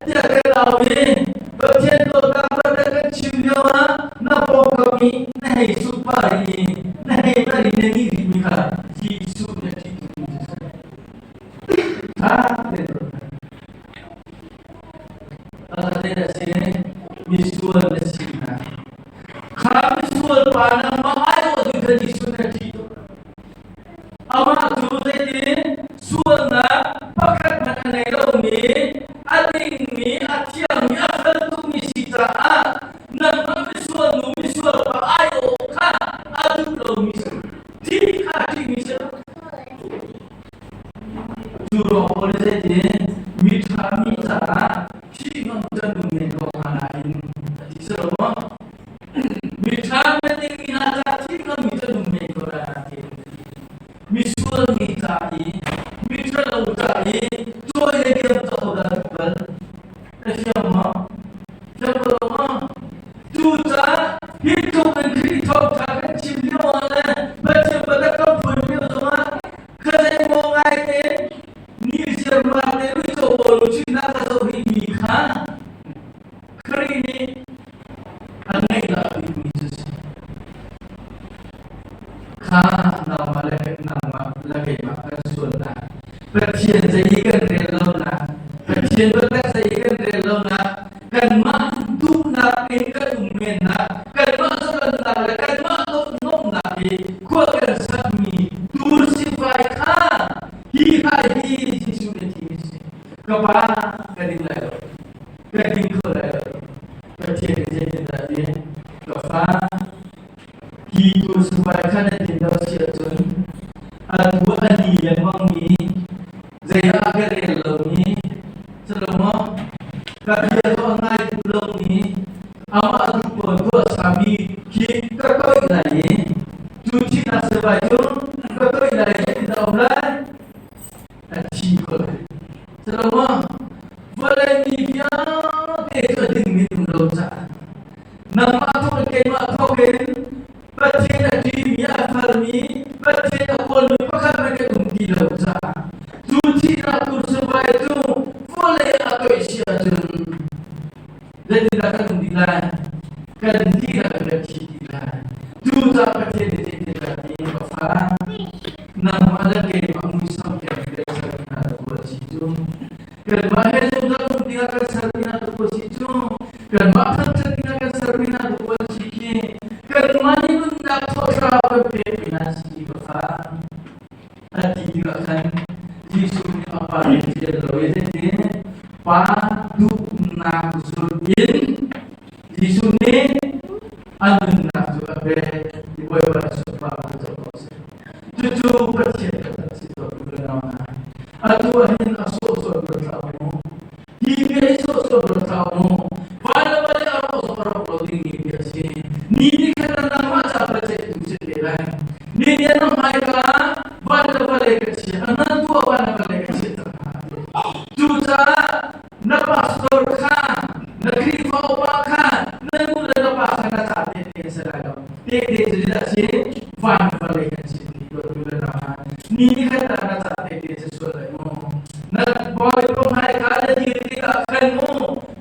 tiah kan au i Pathian dawtnak bantuk kan chim lio ah na pawngkam i na hei sut pah i na hei bar i na nih rihmi kha Jesuh nih a ṭih tukmi cu si. Ṭha tein ruat hmanh. A si misual na si hna. Kha misual pa nangmah aiawh ding kha Jesuh nih a ṭih tuk. Amah cu zeitin sualnak pakhat hmanh a ngei lomi, a dingmi, a thiangmi, a fel tukmi si caah nangmah misual nu, misual pa aiawh kha a duh lomi si. Ṭih kha a ṭihmi si. Cu ruang pawl nih zeitin miṭha mi caah thih ngam kan um men ko hnga nain a ti si lo maw? Miṭha na dingmi hna caah thih ngammi kan um men ko lai nain misual mi ca i miṭhalo ca i cawi le diam cu ahodah duh bal? Na fiang maw? Fiang ko lo maw? Cucaah hi tluk in Khrih thawngṭha kan chim lio ah le Pathian biatak kan phuan lio zongah Kazeimaw ngaite ni ziarmar le uico pawl luchin ah ka zoh rihmi kha Khrih nih a ngeih lo bikmi cu si. Kha nangmah le nangmah le keimah kan sualnak, Pathian zei i kan rel lonak, Pathian biatak zei i kan rel lonak, kanmah duhnak in kan um mennak, kanmah zalonnak le kanmah dawthnawmnak i khua kan sakmi tur sifai kha hi hai hi Jesuh nih a thimi si. Ka pa ka ding lai lo, ka ding kho lai lo. Pathian nih zeitindah a ti? Ka fa, hi tur sifai kha na din lo si ahcun atu a ni lengmangmi zei ah ka rel lomi Culomaw ka bia cu a ngai duh lomi amah duh pawl tuah sami khi ka toih lai i cu vai cu ka toih lai zeitin dah um lai? A thi ko lai. Silo vawlei mi vialte cu a dingmi um lo caah nangmah thawk in keimah thawk in Pathian a ṭihmi a hngalmi Pathian a kawlmi pakhat hmanh kan um ti lo caah cu thihnak kursivai cu vawlei ah a toih si ahcun zeitindah kan um ti lai? Kan dihlak in kan thi ti lai. Cucaah Pathian nih zeitindah ti ka fa nangmah le keimah muisam keng in kan sermi hna tu a si cu. Kanmah he zungzal um dingah kan sermi hna tu a si cu. Kanmah thangṭhat dingah kan sermi hna tu an si khi. Kanmah nih nunnak thawhthlarau kan pekmi hna si ti ka fa. A ti tikah khan Jesuh nih a pa nih fial lo i zeitin pa duhnak zulh in Jesuh nih a nunnak cu a pek i Bawipa nih sunparnak cu co ko seh. Cucu Pathian kan si to tu le nau hna. Atu ah hin a sawhsawh ruat hlah mu. Hi bia hi sawhsawh ruat hlah mu. Van le vawlei a rawh zong a rawk lo dingmi bia a si. Ni nih khan nangmah ca biaceih tu si te lai. Ni nih na hmaika van le vawlei ka chia, a ngan tu ah van le vawlei ka chiah cang hna. Cucaah na pastor kha, na Khrihfa upa kha, na nu le na pa kha na ca tehte an si lai lo. Tehte cu zeidah a si? Van le vawlei kan si ti tuah tu le na ni nih khan dah na ca tehte si sual lai mu. Na bawipa hmaika na dir tikah khan mu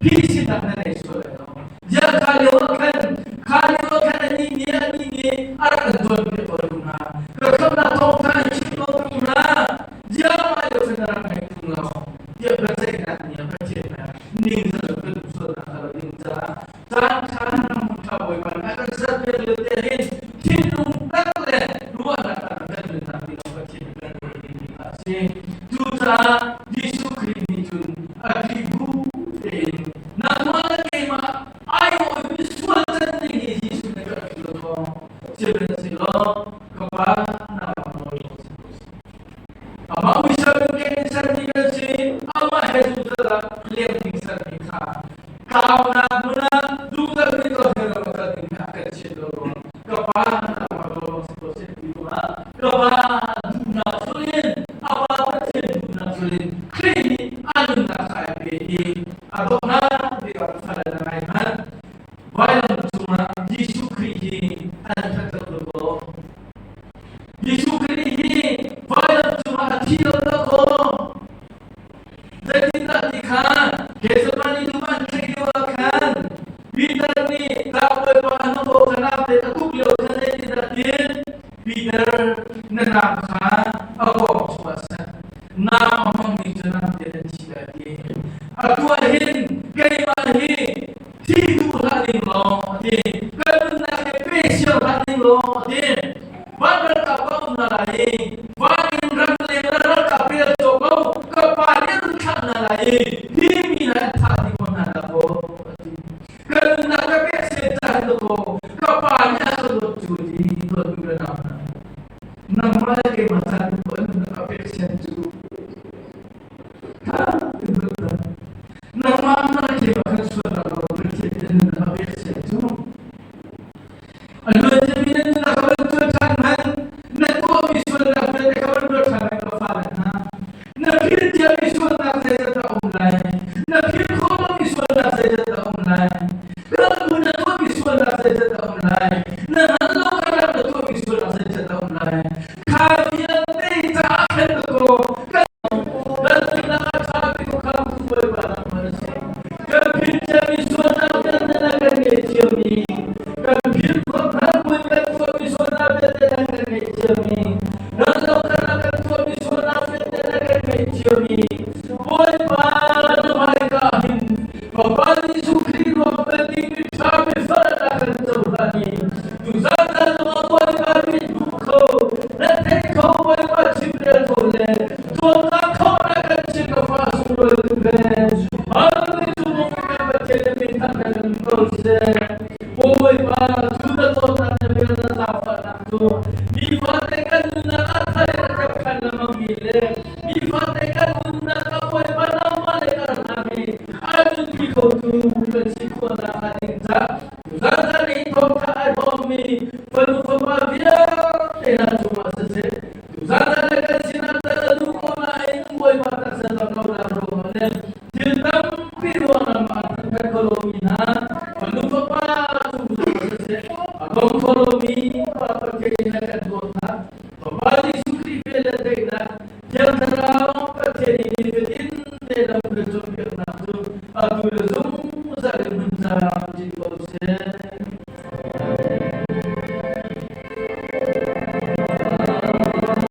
phisinnak na nei sual lai lo. Ziah kha lio ah khan, kha lio ah khan anih nih anih nih a rak kan cawnpiak ko tung hna. Ka khamhnak thawngṭha in chim ko tung hna. Ziah mah lio khan na rak ngaih tung lo. Tiah biaceihnak nih a Pathian ningzal kan sualnak kha lo ding caah caan ṭha hmun ṭha Bawipa nih a kan serpiak lio te hin thinlung tak le ruahnak ah kan nunnak ding Pathian kan ruah dingmi kha a si. Cucaah Jesuh Khrih nih cun a Khrihbu tein nangmah le keimah aiawh in misual can ding hi Jesuh nih ka rak lo ko. Sihmanhsehlaw ka Pa nangmah nawl ko si ko seh. Amah uisal in in sermi kan si, amah he zungzal ah leng ding sermi kha tlaunak hmun ah zungzal min lo he ram a kal ding kha kan chim lo ruang ka pa nangmah nawl si ko seh ti ruangah ka pa duhnak sulin a pa Pathian duhnak sulin Khrih nih a nunnak kha a pe i a donghnak bik ah fal a ngai hmanh vailam cungah Jesuh Khrih hi an that lo ko. Jesuh Khrih hi vailam cungah a thi lo dakaw. Zeitindah ti kha Gethsemane dum an tlaih lio ah khan Peter nih tlangbawipa a hnawh kha namte a tuk lio khan zeitindah tin Peter na nam kha a kawng chungah seh nam a hmangmi cu namte nan thi lai ti. Atu ah hin keimah hi thi duh hlah ning law a ti. Kan nunnak hi pe siang hlah ning law a ti. Van ralkap ka um hna lai i van in ram leng le ralkap rial cawk ko ka pa nih an thlah hna lai i hi mi hna an thah dih ko hna dah kaw a ti. Kan nunnak ka pek sen caan kaw ka pa nih a ka dawt cu ti dawt nu le nau hna. Nangmah le keimah caan tu an nunnak ka pek sen cu Nangmah na keimah kan sualnak lo Pathian nih nan a pek sian cu. A luanciami nan nunnak kha van tuan ṭhan hmanh, na tuahmi sualnak vialte kha van ruat ṭhan hmanh ka fale hna. Na philh ciami sualnak zeizat dah um lai? Na philh khawh lomi sualnak zeizat dah um lai? Ral na tuahmi sualnak zeizat dah um lai? Na hngalh lo karlak na tuahmi sualnak zeizat dah um lai? Kha vialte caah khan ka kaw kan nunnak a ṭha bik khamtu Bawipa nangmah na si. Kan philh ciami sualnak vialte na kan ngeih ciami, kan philh khawh hna buin kan tuahmi sualnak vialte na kan ngeih ciami, ral lo karlak kan tuahmi sualnak vialte na kan ngeih ciami, Bawipa na hmaika hin Fapa Jesuh Khrih ruang kan ding miṭha mifel na kan cohlan i tuzan na zongah Bawipa min hmu kho, na thei kho Bawipa chimrel kho le cawnnak kho na kan chim ka fa sunglawi tu he Hallelujah cu mong kan Pathian na min thangṭhat in ko seh. Bawipa cu na cawnnak na bia na zaangfahnak cu nifate kan nunnak ah thar in a kan khan lengmangmi le nifate kan nunnak ah Bawipa nangmah le kar hna hi a nunpi khotu kan si khawhnak hnga ding caah tuzan zan i thawngṭha ai bawmmi fanu fapa vialte hna.